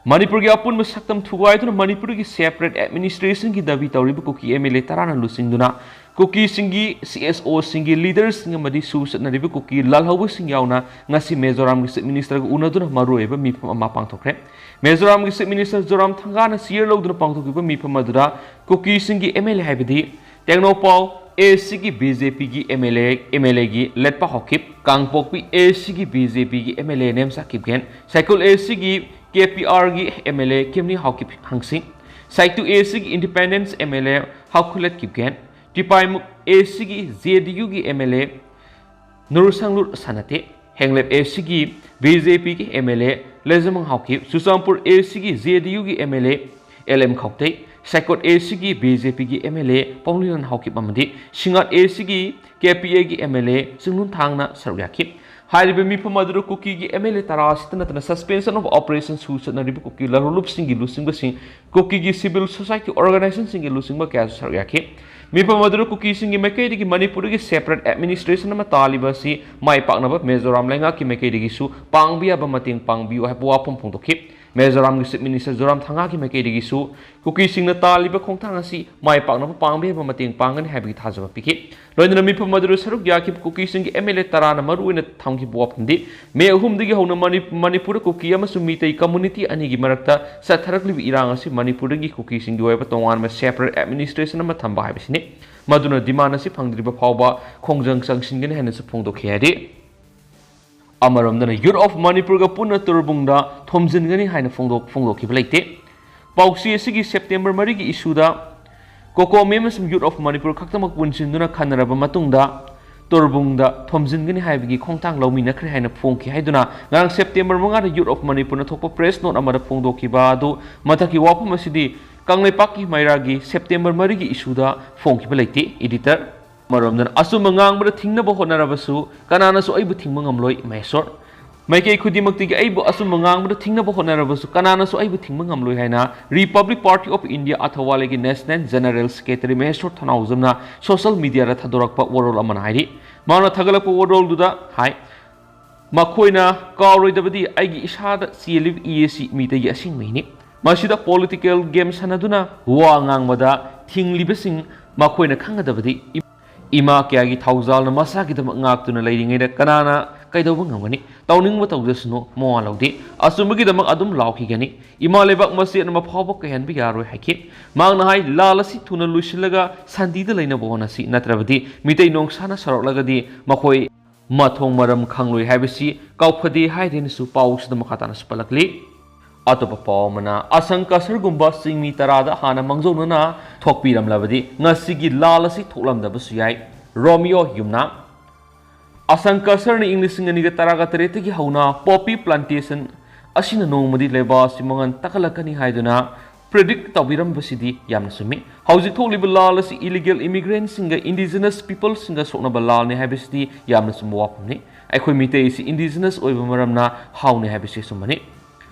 ꯃꯅꯤꯄꯨꯔꯒꯤ ꯑꯄꯨꯟꯕ ꯁꯛꯇꯝ ꯊꯨꯒꯥꯏꯗꯨꯅ ꯃꯅꯤꯄꯨꯔꯒꯤ ꯁꯦꯄꯔꯦꯠ ꯑꯦꯗꯃꯤꯅꯤꯁꯇ꯭ꯔꯦꯁꯟꯒꯤ ꯗꯥꯕꯤ ꯇꯧꯔꯤꯕ ꯀꯨꯀꯤ ꯑꯦꯝ ꯑꯦꯜ ꯑꯦ ꯇꯔꯥꯅ ꯂꯨꯆꯤꯡꯗꯨꯅ ꯀꯨꯀꯤꯁꯤꯡꯒꯤ ꯁꯤ ꯑꯦꯁ ꯑꯣꯁꯤꯡꯒꯤ ꯂꯤꯗꯔꯁꯤꯡ ꯑꯃꯗꯤ ꯁꯨ ꯆꯠꯅꯔꯤꯕ ꯀꯨꯀꯤ ꯂꯥꯜꯍꯧꯕꯁꯤꯡ ꯌꯥꯎꯅ ꯉꯁꯤ ꯃꯤꯖꯣꯔꯥꯝꯒꯤ ꯆꯤꯐ ꯃꯤꯅꯤꯁꯇꯔꯒ ꯎꯅꯗꯨꯅ ꯃꯔꯨꯑꯣꯏꯕ ꯃꯤꯐꯝ ꯑꯃ ꯄꯥꯡꯊꯣꯛꯈ꯭ꯔꯦ꯫ ꯃꯤꯖꯣꯔꯥꯝꯒꯤ ꯆꯤꯐ ꯃꯤꯅꯤꯁꯇꯔ ꯖꯣꯔꯥꯝ ꯊꯪꯒꯥꯅ ꯆꯤꯌꯔ ꯂꯧꯗꯨꯅ ꯄꯥꯡꯊꯣꯛꯈꯤꯕ ꯃꯤꯐꯝ ꯑꯗꯨꯗ ꯀꯨꯀꯤꯁꯤꯡꯒꯤ ꯑꯦꯝ ꯑꯦꯜ ꯑꯦ ꯍꯥꯏꯕꯗꯤ ꯇꯦꯡꯅꯧꯄꯥꯜ ꯑꯦ ꯁꯤꯒꯤ ꯕꯤ ꯖꯦ ꯄꯤꯒꯤ M L A M L ꯑꯦꯒꯤ ꯂꯦꯠꯄ ꯍꯧꯈꯤꯕ꯫ ꯀꯥꯡꯄꯣꯛꯄꯤ ꯑꯦ ꯁꯤꯒꯤ ꯕꯤ ꯖꯦ ꯄꯤꯒꯤ ꯑꯦꯝ ꯑꯦꯜ ꯑꯦ ꯅꯦꯝꯆꯥ ꯀꯤꯞꯒꯦꯟ꯫ ꯁꯥꯏꯀꯨꯜ ꯑꯦ ꯁꯤꯒꯤ ꯀꯦ ꯄꯤ ꯑꯥꯔꯒꯤ ꯑꯦꯝ ꯑꯦꯜ ꯑꯦ ꯀꯤꯝꯅꯤ ꯍꯥꯎꯀꯤꯞ ꯍꯪꯁꯤꯡ꯫ ꯁꯥꯏꯇꯨ ꯑꯦ ꯁꯤꯒꯤ ꯏꯟꯗꯤꯄꯦꯟꯗꯦꯟꯁ ꯑꯦꯝ ꯑꯦꯜ ꯑꯦ ꯍꯥꯎꯈꯨꯂꯦꯠ ꯀꯤꯞꯒꯦꯟ꯫ ꯇꯤꯄꯥꯏꯃꯨꯛ ꯑꯦ ꯁꯤꯒꯤ ꯖꯦ ꯗꯤ ꯌꯨꯒꯤ M L A ꯅꯨꯔꯁꯪꯂꯨꯔ ꯁꯅꯥꯇꯦ꯫ Henglep A ꯁꯤꯒꯤ ꯕꯤ ꯖꯦ ꯄꯤꯒꯤ M L A Letzamang Haokip. Churachandpur A ꯁꯤꯒꯤ ꯖꯦ ꯗꯤ ꯌꯨꯒꯤ M L A L M Khaute. Saikot A ꯁꯤꯒꯤ ꯕꯤ ꯖꯦ ꯄꯤꯒꯤ M L A Paulinan Haokip ꯑꯃꯗꯤ ꯁꯤꯡꯉꯥꯠ ꯑꯦ ꯁꯤꯒꯤ ꯀꯦ ꯄꯤ ꯑꯦꯒꯤ ꯑꯦꯝ ꯑꯦꯜ ꯑꯦ ꯆꯤꯡꯂꯨꯟ ꯊꯥꯡꯅ ꯁꯔꯨꯛ ꯌꯥꯈꯤ꯫ ꯍꯥꯏꯔꯤꯕ ꯃꯤꯐꯝ ꯑꯗꯨꯗ ꯀꯨꯀꯤꯒꯤ ꯑꯦꯝ ꯑꯦꯜ ꯑꯦ ꯇꯔꯥ ꯑꯁꯤꯇ ꯅꯠꯇꯅ suspension of operation ꯁꯨ ꯆꯠꯅꯔꯤꯕ ꯀꯨꯀꯤ ꯂꯂꯣꯟꯂꯨꯞꯁꯤꯡꯒꯤ ꯂꯨꯆꯤꯡꯕꯁꯤꯡ, ꯀꯨꯀꯤꯒꯤ civil society organizationꯁꯤꯡꯒꯤ ꯂꯨꯆꯤꯡꯕ ꯀꯌꯥꯁꯨ ꯁꯔꯨꯛ ꯌꯥꯈꯤ꯫ ꯃꯤꯐꯝ ꯑꯗꯨꯗ ꯀꯨꯀꯤꯁꯤꯡꯒꯤ ꯃꯥꯏꯀꯩꯗꯒꯤ ꯃꯅꯤꯄꯨꯔꯗꯒꯤ separate administration ꯑꯃ ꯇꯥꯜꯂꯤꯕ ꯑꯁꯤ ꯃꯥꯏ ꯄꯥꯛꯅꯕ ꯃꯤꯖꯣꯔꯥꯝ ꯂꯩꯉꯥꯛꯀꯤ ꯃꯥꯏꯀꯩꯗꯒꯤꯁꯨ ꯄꯥꯡꯕ ꯌꯥꯕ ꯃꯇꯦꯡ ꯄꯥꯡꯕꯤꯌꯨ ꯍꯥꯏꯕ ꯋꯥꯐꯝ ꯐꯣꯡꯗꯣꯛꯈꯤ꯫ ꯃꯤꯖꯣꯔꯥꯝꯒꯤ Chief Minister ꯖꯣꯔꯥꯝ ꯊꯪꯒꯥꯒꯤ ꯃꯥꯏꯀꯩꯗꯒꯤꯁꯨ ꯀꯨꯀꯤꯁꯤꯡꯅ ꯇꯥꯜꯂꯤꯕ ꯈꯣꯡꯊꯥꯡ ꯑꯁꯤ ꯃꯥꯏ ꯄꯥꯛꯅꯕ ꯄꯥꯡꯕ ꯌꯥꯕ ꯃꯇꯦꯡ ꯄꯥꯡꯒꯅꯤ ꯍꯥꯏꯕꯒꯤ ꯊꯥꯖꯕ ꯄꯤꯈꯤ꯫ ꯂꯣꯏꯅꯅ ꯃꯤꯐꯝ ꯑꯗꯨꯗ ꯁꯔꯨꯛ ꯌꯥꯈꯤꯕ ꯀꯨꯀꯤꯁꯤꯡꯒꯤ ꯑꯦꯝ ꯑꯦꯜ ꯑꯦ ꯇꯔꯥꯅ ꯃꯔꯨꯑꯣꯏꯅ ꯊꯝꯈꯤꯕ ꯋꯥꯐꯝꯗꯤ, ꯃꯦ ꯑꯍꯨꯝꯗꯒꯤ ꯍꯧꯅ ꯃꯅꯤ-, ꯃꯅꯤꯄꯨꯔꯗ ꯀꯨꯀꯤ ꯑꯃꯁꯨꯡ ꯃꯤꯇꯩ community ꯑꯅꯤꯒꯤ ꯃꯔꯛꯇ ꯆꯠꯊꯔꯛꯂꯤꯕ ꯏꯔꯥꯡ ꯑꯁꯤ ꯃꯅꯤꯄꯨꯔꯗꯒꯤ ꯀꯨꯀꯤꯁꯤꯡꯒꯤ ꯑꯣꯏꯕ ꯇꯣꯉꯥꯟꯕ separate administration ꯑꯃ ꯊꯝꯕ ꯍꯥꯏꯕꯁꯤꯅꯤ꯫ ꯃꯗꯨꯅ demand ꯑꯁꯤ ꯐꯪꯗ꯭ꯔꯤꯕ ꯐꯥꯎꯕ ꯈꯣꯡꯖꯪ ꯆꯪꯁꯤꯟꯒꯅꯤ ꯍꯥꯏꯅꯁꯨ ꯐꯣꯡꯗꯣꯛꯈꯤ ꯍꯥꯏꯔꯤ꯫ ꯑꯃꯔꯣꯝꯗꯅ Youth of ꯃꯅꯤꯄꯨꯔꯒ ꯄꯨꯟꯅ ꯇꯨꯔꯕꯨꯡꯗ ꯊꯣꯝꯖꯤꯟꯒꯅꯤ ꯍꯥꯏꯅ ꯐꯣꯡꯗꯣꯛ-, ꯐꯣꯡꯗꯣꯛꯈꯤꯕ ꯂꯩꯇꯦ꯫ ꯄꯥꯎꯆꯦ ꯑꯁꯤꯒꯤ ꯁꯦꯞꯇꯦꯝꯕꯔ ꯃꯔꯤꯒꯤ ꯏꯁꯨꯗ ꯀꯣꯀꯣꯃꯤ ꯑꯃꯁꯨꯡ Youth of ꯃꯅꯤꯄꯨꯔ ꯈꯛꯇꯃꯛ ꯄꯨꯟꯁꯤꯟꯗꯨꯅ ꯈꯟꯅꯔꯕ ꯃꯇꯨꯡꯗ ꯇꯨꯔꯕꯨꯡꯗ ꯊꯣꯝꯖꯤꯟꯒꯅꯤ ꯍꯥꯏꯕꯒꯤ ꯈꯣꯡꯊꯥꯡ ꯂꯧꯃꯤꯟꯅꯈ꯭ꯔꯦ ꯍꯥꯏꯅ ꯐꯣꯡꯈꯤ ꯍꯥꯏꯗꯨꯅ ꯉꯔꯥꯡ ꯁꯦꯞꯇꯦꯝꯕꯔ ꯃꯉꯥꯗ Youth of ꯃꯅꯤꯄꯨꯔꯅ ꯊꯣꯛꯄ press note ꯑꯃꯗ ꯐꯣꯡꯗꯣꯛꯈꯤꯕ ꯑꯗꯨ ꯃꯊꯛꯀꯤ ꯋꯥꯐꯝ ꯑꯁꯤꯗꯤ ꯀꯪꯂꯩꯄꯥꯛꯀꯤ ꯃꯩꯔꯥꯒꯤ ꯁꯦꯞꯇꯦꯝꯕꯔ ꯃꯔꯤꯒꯤ ꯏꯁꯨꯗ ꯐꯣꯡꯈꯤꯕ ꯂꯩꯇꯦ꯫ Editor꯫ ꯑꯃꯔꯣꯝꯗꯅ ꯑꯆꯨꯝꯕ ꯉꯥꯡꯕꯗ ꯊꯤꯡꯅꯕ ꯍꯣꯠꯅꯔꯕꯁꯨ ꯀꯅꯥꯅꯁꯨ ꯑꯩꯕꯨ ꯊꯤꯡꯕ ꯉꯝꯂꯣꯏ, ꯃꯍꯦꯁꯣꯔ꯫ ꯃꯥꯏꯀꯩ ꯈꯨꯗꯤꯡꯃꯛꯇꯒꯤ ꯑꯩꯕꯨ ꯑꯆꯨꯝꯕ ꯉꯥꯡꯕꯗ ꯊꯤꯡꯅꯕ ꯍꯣꯠꯅꯔꯕꯁꯨ ꯀꯅꯥꯅꯁꯨ ꯑꯩꯕꯨ ꯊꯤꯡꯕ ꯉꯝꯂꯣꯏ ꯍꯥꯏꯅ Republic Party of India ꯑꯊꯧꯕꯥꯂꯤꯒꯤ National General Secretary Mysore ꯊꯧꯅꯥꯎꯖꯝꯅ social mediaꯗ ꯊꯥꯗꯣꯔꯛꯄ ꯋꯥꯔꯣꯜ ꯑꯃꯅ ꯍꯥꯏꯔꯤ꯫ ꯃꯍꯥꯛꯅ ꯊꯥꯒꯠꯂꯛꯄ ꯋꯥꯔꯣꯜꯗꯨꯗ ꯍꯥꯏ, ꯃꯈꯣꯏꯅ ꯀꯥꯎꯔꯣꯏꯗꯕꯗꯤ ꯑꯩꯒꯤ ꯏꯁꯥꯗ ꯆꯦꯜꯂꯤꯕ ꯏ ꯑꯁꯤ ꯃꯤꯇꯩꯒꯤ ꯑꯁꯦꯡꯕ ꯏꯅꯤ꯫ ꯃꯁꯤꯗ political game ꯁꯥꯟꯅꯗꯨꯅ ꯋꯥ ꯉꯥꯡꯕꯗ ꯊꯤꯡꯂꯤꯕꯁꯤꯡ ꯃꯈꯣꯏꯅ ꯈꯪꯒꯗꯕꯗꯤ ꯏꯃꯥ ꯀꯌꯥꯒꯤ ꯊꯧꯖꯥꯜꯅ ꯃꯁꯥꯒꯤꯗꯃꯛ ꯉꯥꯛꯇꯨꯅ ꯂꯩꯔꯤꯉꯩꯗ ꯀꯅꯥꯅ ꯀꯩꯗꯧꯕ ꯉꯝꯒꯅꯤ? ꯇꯧꯅꯤꯡꯕ ꯇꯧꯖꯁꯅꯨ, ꯃꯋꯥ ꯂꯧꯗꯦ꯫ ꯑꯆꯨꯝꯕꯒꯤꯗꯃꯛ ꯑꯗꯨꯝ ꯂꯥꯎꯈꯤꯒꯅꯤ꯫ ꯏꯃꯥ ꯂꯩꯕꯥꯛ ꯃꯆꯦꯠ ꯑꯃ ꯐꯥꯎꯕ ꯀꯥꯏꯍꯟꯕ ꯌꯥꯔꯣꯏ ꯍꯥꯏꯈꯤ꯫ ꯃꯍꯥꯛꯅ ꯍꯥꯏ, ꯂꯥꯜ ꯑꯁꯤ ꯊꯨꯅ ꯂꯣꯏꯁꯤꯜꯂꯒ ꯁꯥꯟꯇꯤꯗ ꯂꯩꯅꯕ ꯍꯣꯠꯅꯁꯤ, ꯅꯠꯇ꯭ꯔꯕꯗꯤ ꯃꯤꯇꯩ ꯅꯣꯡꯁꯥꯅ ꯁꯥꯎꯔꯛꯂꯒꯗꯤ ꯃꯈꯣꯏ ꯃꯊꯣꯡ ꯃꯔꯝ ꯈꯪꯂꯣꯏ ꯍꯥꯏꯕꯁꯤ ꯀꯥꯎꯐꯗꯦ ꯍꯥꯏꯗꯦꯅꯁꯨ ꯄꯥꯎꯁꯤꯗ ꯃꯈꯥ ꯇꯥꯅꯁꯨ ꯄꯜꯂꯛꯂꯤ꯫ ꯑꯇꯣꯞꯄ ꯄꯥꯎ ꯑꯃꯅ, ꯑꯁꯪ ꯀꯁꯔꯒꯨꯝꯕ ꯆꯤꯡꯃꯤ ꯇꯔꯥꯗ ꯍꯥꯟꯅ ꯃꯥꯡꯖꯧꯅꯅ ꯊꯣꯛꯄꯤꯔꯝꯂꯕꯗꯤ ꯉꯁꯤꯒꯤ ꯂꯥꯜ ꯑꯁꯤ ꯊꯣꯛꯂꯝꯗꯕꯁꯨ ꯌꯥꯏ꯫ ꯔꯣꯃꯤꯌꯣ ꯌꯨꯝꯅꯥꯝ꯫ ꯑꯁꯪ ꯀꯁꯔꯅ ꯏꯪ ꯂꯤꯁꯤꯡ ꯑꯅꯤꯒ ꯇꯔꯥꯒ ꯇꯔꯦꯠꯇꯒꯤ ꯍꯧꯅ poppy plantation ꯑꯁꯤꯅ ꯅꯣꯡꯃꯗꯤ ꯂꯩꯕꯥꯛ ꯑꯁꯤ ꯃꯉꯥꯟ ꯇꯥꯛꯍꯜꯂꯛꯀꯅꯤ ꯍꯥꯏꯗꯨꯅ predict ꯇꯧꯕꯤꯔꯝꯕꯁꯤꯗꯤ ꯌꯥꯝꯅ ꯆꯨꯝꯃꯤ꯫ ꯍꯧꯖꯤꯛ ꯊꯣꯛꯂꯤꯕ ꯂꯥꯜ ꯑꯁꯤ illegal immigrantꯁꯤꯡꯒ indigenous peopleꯁꯤꯡꯒ ꯁꯣꯛꯅꯕ ꯂꯥꯜꯅꯤ ꯍꯥꯏꯕꯁꯤꯗꯤ ꯌꯥꯝꯅ ꯆꯨꯝꯕ ꯋꯥꯐꯝꯅꯤ꯫ ꯑꯩꯈꯣꯏ ꯃꯤꯇꯩ ꯑꯁꯤ indigenous ꯑꯣꯏꯕ ꯃꯔꯝꯅ ꯍꯥꯎꯅꯤ ꯍꯥꯏꯕꯁꯤ ꯑꯆꯨꯝꯕꯅꯤ꯫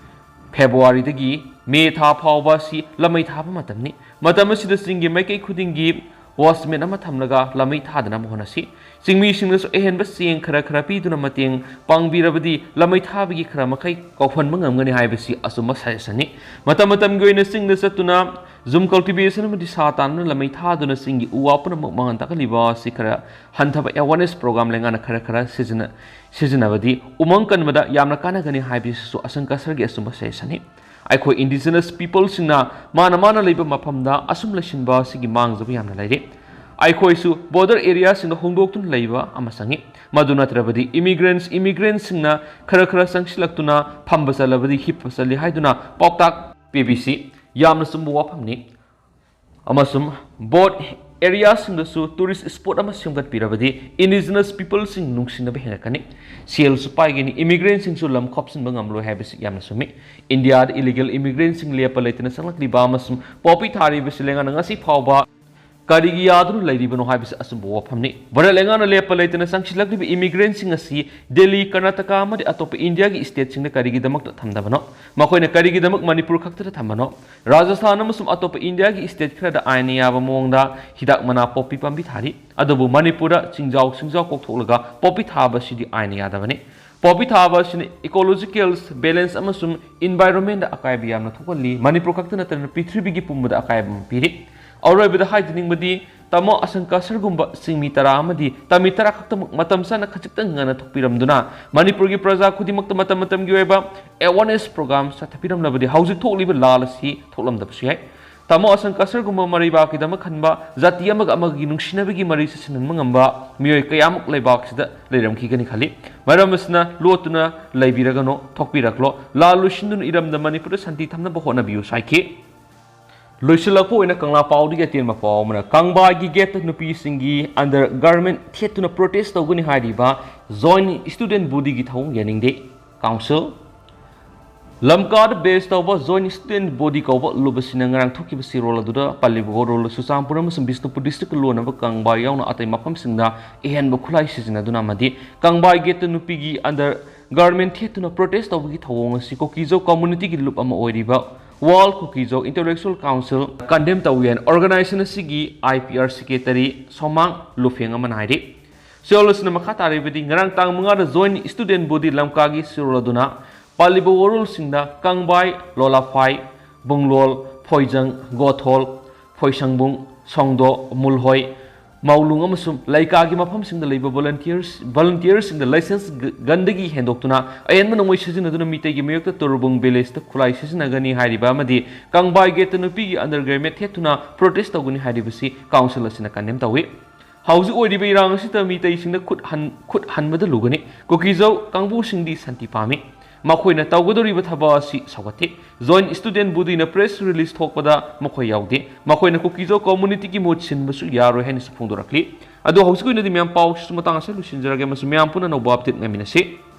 ꯐꯦꯕ꯭ꯔꯨꯋꯥꯔꯤꯗꯒꯤ ꯃꯦ ꯊꯥ ꯐꯥꯎꯕ ꯑꯁꯤ ꯂꯃꯩ ꯊꯥꯕ ꯃꯇꯝꯅꯤ꯫ ꯃꯇꯝ ꯑꯁꯤꯗ ꯆꯤꯡꯒꯤ ꯃꯥꯏꯀꯩ ꯈꯨꯗꯤꯡꯒꯤ watchman ꯑꯃ ꯊꯝꯂꯒ ꯂꯃꯩ ꯊꯥꯗꯅꯕ ꯍꯣꯠꯅꯁꯤ꯫ ꯆꯤꯡꯃꯤꯁꯤꯡꯅꯁꯨ ꯑꯍꯦꯟꯕ ꯆꯦꯡ ꯈꯔ ꯈꯔ ꯄꯤꯗꯨꯅ ꯃꯇꯦꯡ ꯄꯥꯡꯕꯤꯔꯕꯗꯤ ꯂꯃꯩ ꯊꯥꯕꯒꯤ ꯈꯔ ꯃꯈꯩ ꯀꯧꯍꯟꯕ ꯉꯝꯒꯅꯤ ꯍꯥꯏꯕꯁꯤ ꯑꯆꯨꯝꯕ suggestionꯅꯤ꯫ ꯃꯇꯝ ꯃꯇꯝꯒꯤ ꯑꯣꯏꯅ ꯆꯤꯡꯗ ꯆꯠꯇꯨꯅ ꯖꯨꯝ cultivation ꯑꯃꯗꯤ ꯁꯥ ꯇꯥꯟꯗꯨꯅ ꯂꯃꯩ ꯊꯥꯗꯨꯅ ꯆꯤꯡꯒꯤ ꯎ ꯋꯥ ꯄꯨꯝꯅꯃꯛ ꯃꯉꯥꯟ ꯇꯥꯛꯍꯜꯂꯤꯕ ꯑꯁꯤ ꯈꯔ ꯍꯟꯊꯕ awareness program ꯂꯩꯉꯥꯛꯅ ꯈꯔ ꯈꯔ ꯁꯤꯖꯤꯟꯅ-, ꯁꯤꯖꯤꯟꯅꯕꯗꯤ ꯎꯃꯪ ꯀꯟꯕꯗ ꯌꯥꯝꯅ ꯀꯥꯟꯅꯒꯅꯤ ꯍꯥꯏꯕꯁꯤꯁꯨ ꯑꯁꯪ ꯀꯁꯔꯒꯤ ꯑꯆꯨꯝꯕ suggestionꯅꯤ꯫ ꯑꯩꯈꯣꯏ indigenous peopleꯁꯤꯡꯅ ꯃꯥꯅ ꯃꯥꯅ ꯂꯩꯕ ꯃꯐꯝꯗ ꯑꯁꯨꯝ ꯂꯩꯁꯤꯟꯕ ꯑꯁꯤꯒꯤ ꯃꯥꯡꯖꯕ ꯌꯥꯝꯅ ꯂꯩꯔꯤ꯫ ꯑꯩꯈꯣꯏꯁꯨ border areaꯁꯤꯡꯗ ꯍꯣꯡꯗꯣꯛꯇꯨꯅ ꯂꯩꯕ ꯑꯃ ꯆꯪꯉꯤ꯫ ꯃꯗꯨ ꯅꯠꯇ꯭ꯔꯕꯗꯤ immigrants, immigrantꯁꯤꯡꯅ ꯈꯔ ꯈꯔ ꯆꯪꯁꯤꯜꯂꯛꯇꯨꯅ ꯐꯝꯕ ꯆꯠꯂꯕꯗꯤ ꯍꯤꯞꯄ ꯆꯠꯂꯤ ꯍꯥꯏꯗꯨꯅ ꯄꯥꯎꯇꯥꯛ ꯄꯤꯕꯤꯁꯤ꯫ ꯌꯥꯝꯅ ꯆꯨꯝꯕ ꯋꯥꯐꯝꯅꯤ꯫ ꯑꯃꯁꯨꯡ border areaꯁꯤꯡꯗꯁꯨ tourist spot ꯑꯃ ꯁꯦꯝꯒꯠꯄꯤꯔꯕꯗꯤ indigenous peopleꯁꯤꯡ ꯅꯨꯡꯁꯤꯅꯕ ꯍꯦꯟꯒꯠꯀꯅꯤ꯫ ꯁꯦꯜꯁꯨ ꯄꯥꯏꯒꯅꯤ, immigrantꯁꯤꯡꯁꯨ ꯂꯝ ꯈꯣꯞꯆꯤꯟꯕ ꯉꯝꯂꯣꯏ ꯍꯥꯏꯕꯁꯤ ꯌꯥꯝꯅ ꯆꯨꯝꯃꯤ꯫ ꯏꯟꯗꯤꯌꯥꯗ illegal immigrantꯁꯤꯡ ꯂꯦꯞꯄ ꯂꯩꯇꯅ ꯆꯪꯂꯛꯂꯤꯕ ꯑꯃꯁꯨꯡ poppy ꯊꯥꯔꯤꯕꯁꯤ ꯂꯩꯉꯥꯛꯅ ꯉꯁꯤ ꯐꯥꯎꯕ ꯀꯔꯤꯒꯤ ꯌꯥꯗꯨꯅ ꯂꯩꯔꯤꯕꯅꯣ ꯍꯥꯏꯕꯁꯤ ꯑꯆꯨꯝꯕ ꯋꯥꯐꯝꯅꯤ꯫ ꯚꯥꯔꯠ ꯂꯩꯉꯥꯛꯅ ꯂꯦꯞꯄ ꯂꯩꯇꯅ ꯆꯪꯁꯤꯜꯂꯛꯂꯤꯕ immigrantꯁꯤꯡ ꯑꯁꯤ ꯗꯦꯜꯂꯤ, ꯀꯔꯅꯥꯇꯀꯥ ꯑꯃꯗꯤ ꯑꯇꯣꯞꯄ ꯏꯟꯗꯤꯌꯥꯒꯤ stateꯁꯤꯡꯗ ꯀꯔꯤꯒꯤꯗꯃꯛꯇ ꯊꯝꯗꯕꯅꯣ? ꯃꯈꯣꯏꯅ ꯀꯔꯤꯒꯤꯗꯃꯛ ꯃꯅꯤꯄꯨꯔ ꯈꯛꯇꯗ ꯊꯝꯕꯅꯣ? ꯔꯥꯖꯁꯊꯥꯟ ꯑꯃꯁꯨꯡ ꯑꯇꯣꯞꯄ ꯏꯟꯗꯤꯌꯥꯒꯤ state ꯈꯔꯗ ꯑꯥꯏꯟꯅ ꯌꯥꯕ ꯃꯑꯣꯡꯗ ꯍꯤꯗꯥꯛ ꯃꯅꯥ poppy ꯄꯥꯝꯕꯤ ꯊꯥꯔꯤ꯫ ꯑꯗꯨꯕꯨ ꯃꯅꯤꯄꯨꯔꯗ ꯆꯤꯡꯖꯥꯎ ꯆꯤꯡꯖꯥꯎ ꯀꯣꯛꯊꯣꯛꯂꯒ poppy ꯊꯥꯕ ꯑꯁꯤꯗꯤ ꯑꯥꯏꯟꯅ ꯌꯥꯗꯕꯅꯤ꯫ Poppy ꯊꯥꯕ ꯑꯁꯤꯅ ecological balance ꯑꯃꯁꯨꯡ environmentꯗ ꯑꯀꯥꯏꯕ ꯌꯥꯝꯅ ꯊꯣꯛꯍꯜꯂꯤ꯫ ꯃꯅꯤꯄꯨꯔ ꯈꯛꯇ ꯅꯠꯇꯅ ꯄ꯭ꯔꯤꯊꯤꯕꯤꯒꯤ ꯄꯨꯝꯕꯗ ꯑꯀꯥꯏꯕ ꯑꯃ ꯄꯤꯔꯤ꯫ ꯑꯔꯣꯏꯕꯗ ꯍꯥꯏꯖꯅꯤꯡꯕꯗꯤ ꯇꯥꯃꯣ ꯑꯁꯪꯀ ꯁꯔꯒꯨꯝꯕ ꯆꯤꯡꯃꯤ ꯇꯔꯥ ꯑꯃꯗꯤ ꯇꯝꯃꯤ ꯇꯔꯥ ꯈꯛꯇꯃꯛ ꯃꯇꯝ ꯆꯥꯅ ꯈꯖꯤꯛꯇꯪ ꯉꯟꯅ ꯊꯣꯛꯄꯤꯔꯝꯗꯨꯅ ꯃꯅꯤꯄꯨꯔꯒꯤ ꯄ꯭ꯔꯖꯥ ꯈꯨꯗꯤꯡꯃꯛꯇ ꯃꯇꯝ ꯃꯇꯝꯒꯤ ꯑꯣꯏꯕ awareness program ꯆꯠꯊꯕꯤꯔꯝꯂꯕꯗꯤ ꯍꯧꯖꯤꯛ ꯊꯣꯛꯂꯤꯕ ꯂꯥꯜ ꯑꯁꯤ ꯊꯣꯛꯂꯝꯗꯕꯁꯨ ꯌꯥꯏ꯫ ꯇꯥꯃꯣ ꯑꯁꯪꯀ ꯁꯔꯒꯨꯝꯕ ꯃꯔꯩꯕꯥꯛꯀꯤꯗꯃꯛ ꯈꯟꯕ, ꯖꯥꯇꯤ ꯑꯃꯒ ꯑꯃꯒꯒꯤ ꯅꯨꯡꯁꯤꯅꯕꯒꯤ ꯃꯔꯤ ꯆꯠꯁꯤꯟꯍꯟꯕ ꯉꯝꯕ ꯃꯤꯑꯣꯏ ꯀꯌꯥꯃꯨꯛ ꯂꯩꯕꯥꯛꯁꯤꯗ ꯂꯩꯔꯝꯈꯤꯒꯅꯤ ꯈꯜꯂꯤ꯫ ꯃꯔꯝ ꯑꯁꯤꯅ ꯂꯣꯠꯇꯨꯅ ꯂꯩꯕꯤꯔꯒꯅꯨ, ꯊꯣꯛꯄꯤꯔꯛꯂꯣ꯫ ꯂꯥꯜ ꯂꯣꯏꯁꯤꯟꯗꯨꯅ ꯏꯔꯝꯗꯝ ꯃꯅꯤꯄꯨꯔꯗ ꯁꯥꯟꯇꯤ ꯊꯝꯅꯕ ꯍꯣꯠꯅꯕꯤꯌꯨ ꯁꯥꯏꯈꯤ꯫ ꯂꯣꯏꯁꯤꯜꯂꯛꯄ ꯑꯣꯏꯅ ꯀꯪꯂꯥ ꯄꯥꯎꯗꯒꯤ ꯑꯇꯦꯟꯕ ꯄꯥꯎ ꯑꯃꯅ, ꯀꯪꯕꯥꯏꯒꯤ ꯒꯦꯠꯇ ꯅꯨꯄꯤꯁꯤꯡꯒꯤ undergarment ꯊꯦꯠꯇꯨꯅ protest ꯇꯧꯒꯅꯤ ꯍꯥꯏꯔꯤꯕ Joint Student Bodyꯒꯤ ꯊꯧꯑꯣꯡ ꯌꯥꯅꯤꯡꯗꯦ꯫ Council꯫ ꯂꯝꯀꯥꯗ base ꯇꯧꯕ Joint Student Body ꯀꯧꯕ ꯂꯨꯞ ꯑꯁꯤꯅ ꯉꯔꯥꯡ ꯊꯣꯛꯈꯤꯕ ꯆꯦꯔꯣꯜ ꯑꯗꯨꯗ ꯄꯜꯂꯤꯕ ꯋꯥꯔꯣꯜ ꯆꯨꯔꯆꯥꯟꯄꯨꯔ ꯑꯃꯁꯨꯡ ꯕꯤꯁꯅꯨꯄꯨꯔ districtꯀ ꯂꯣꯟꯅꯕ ꯀꯪꯕꯥꯏ ꯌꯥꯎꯅ ꯑꯇꯩ ꯃꯐꯝꯁꯤꯡꯗ ꯏꯍꯦꯟꯕ ꯈꯨꯠꯂꯥꯏ ꯁꯤꯖꯤꯟꯅꯗꯨꯅ ꯑꯃꯗꯤ ꯀꯪꯕꯥꯏ ꯒꯦꯠꯇ ꯅꯨꯄꯤꯒꯤ undergarment ꯊꯦꯠꯇꯨꯅ protest ꯇꯧꯕꯒꯤ ꯊꯧꯑꯣꯡ ꯑꯁꯤ ꯀꯨꯀꯤꯖꯧ communityꯒꯤ ꯂꯨꯞ ꯑꯃ ꯑꯣꯏꯔꯤꯕ World Kuki-Zo Intellectual Council condemn ꯇꯧꯏ ꯍꯥꯏꯅ organization ꯑꯁꯤꯒꯤ I P R secretary ꯁꯣꯃꯥꯡ ꯂꯨꯐꯦꯡ ꯑꯃꯅ ꯍꯥꯏꯔꯤ꯫ ꯆꯦꯔꯣꯜ ꯑꯁꯤꯅ ꯃꯈꯥ ꯇꯥꯔꯤꯕꯗꯤ, ꯉꯔꯥꯡ ꯇꯥꯡ ꯃꯉꯥꯗ Joint Student Body ꯂꯝꯀꯥꯒꯤ ꯆꯦꯔꯣꯜ ꯑꯗꯨꯅ ꯄꯥꯜꯂꯤꯕ ꯋꯥꯔꯣꯜꯁꯤꯡꯗ ꯀꯪꯕꯥꯏ, ꯂꯣꯂꯥꯐꯥꯏ, ꯕꯨꯡꯂꯣꯜ, ꯐꯣꯏꯖꯪ, ꯒꯣꯊꯣꯜ, ꯐꯣꯏꯁꯪꯕꯨꯡ, ꯁꯣꯡꯗꯣ, ꯃꯨꯜꯍꯣꯏ, ꯃꯥꯎꯂꯨꯡ ꯑꯃꯁꯨꯡ ꯂꯩꯀꯥꯒꯤ ꯃꯐꯝꯁꯤꯡꯗ ꯂꯩꯕ volunteers, volunteerꯁꯤꯡꯗ license ꯒ-, ꯒꯟꯗꯒꯤ ꯍꯦꯟꯗꯣꯛꯇꯨꯅ ꯑꯍꯦꯟꯕ ꯅꯣꯡꯃꯩ ꯁꯤꯖꯤꯟꯅꯗꯨꯅ ꯃꯤꯇꯩꯒꯤ ꯃꯥꯌꯣꯛꯇ ꯇꯨꯔꯕꯨꯡ villageꯇ ꯈꯨꯠꯂꯥꯏ ꯁꯤꯖꯤꯟꯅꯒꯅꯤ ꯍꯥꯏꯔꯤꯕ ꯑꯃꯗꯤ ꯀꯪꯕꯥꯏ ꯒꯦꯠꯇ ꯅꯨꯄꯤꯒꯤ undergarment ꯊꯦꯠꯇꯨꯅ protest ꯇꯧꯒꯅꯤ ꯍꯥꯏꯔꯤꯕꯁꯤ council ꯑꯁꯤꯅ condemn ꯇꯧꯏ꯫ ꯍꯧꯖꯤꯛ ꯑꯣꯏꯔꯤꯕ ꯏꯔꯥꯡ ꯑꯁꯤꯗ ꯃꯤꯇꯩꯁꯤꯡꯗ ꯈꯨꯠ ꯍꯟ-, ꯈꯨꯠ ꯍꯟꯕꯗ ꯂꯨꯒꯅꯤ꯫ ꯀꯨꯀꯤꯖꯧ ꯀꯥꯡꯕꯨꯁꯤꯡꯗꯤ ꯁꯥꯟꯇꯤ ꯄꯥꯝꯃꯤ꯫ ꯃꯈꯣꯏꯅ ꯇꯧꯒꯗꯧꯔꯤꯕ ꯊꯕꯛ ꯑꯁꯤ ꯁꯧꯒꯠꯇꯦ꯫ Joint Student Bodyꯅ press release ꯊꯣꯛꯄꯗ ꯃꯈꯣꯏ ꯌꯥꯎꯗꯦ꯫ ꯃꯈꯣꯏꯅ ꯀꯨꯀꯤꯖꯧ communityꯒꯤ ꯃꯍꯨꯠ ꯁꯤꯟꯕꯁꯨ ꯌꯥꯔꯣꯏ ꯍꯥꯏꯅꯁꯨ ꯐꯣꯡꯗꯣꯔꯛꯂꯤ꯫ ꯑꯗꯣ ꯍꯧꯖꯤꯛꯀꯤ ꯑꯣꯏꯅꯗꯤ ꯃꯌꯥꯝ ꯄꯥꯎꯁꯤꯁꯨ ꯃꯇꯥꯡ ꯑꯁꯤꯗ ꯂꯣꯏꯁꯤꯟꯖꯔꯒꯦ ꯑꯃꯁꯨꯡ ꯃꯌꯥꯝ ꯄꯨꯟꯅ ꯑꯅꯧꯕ update ꯉꯥꯏꯃꯤꯟꯅꯁꯤ꯫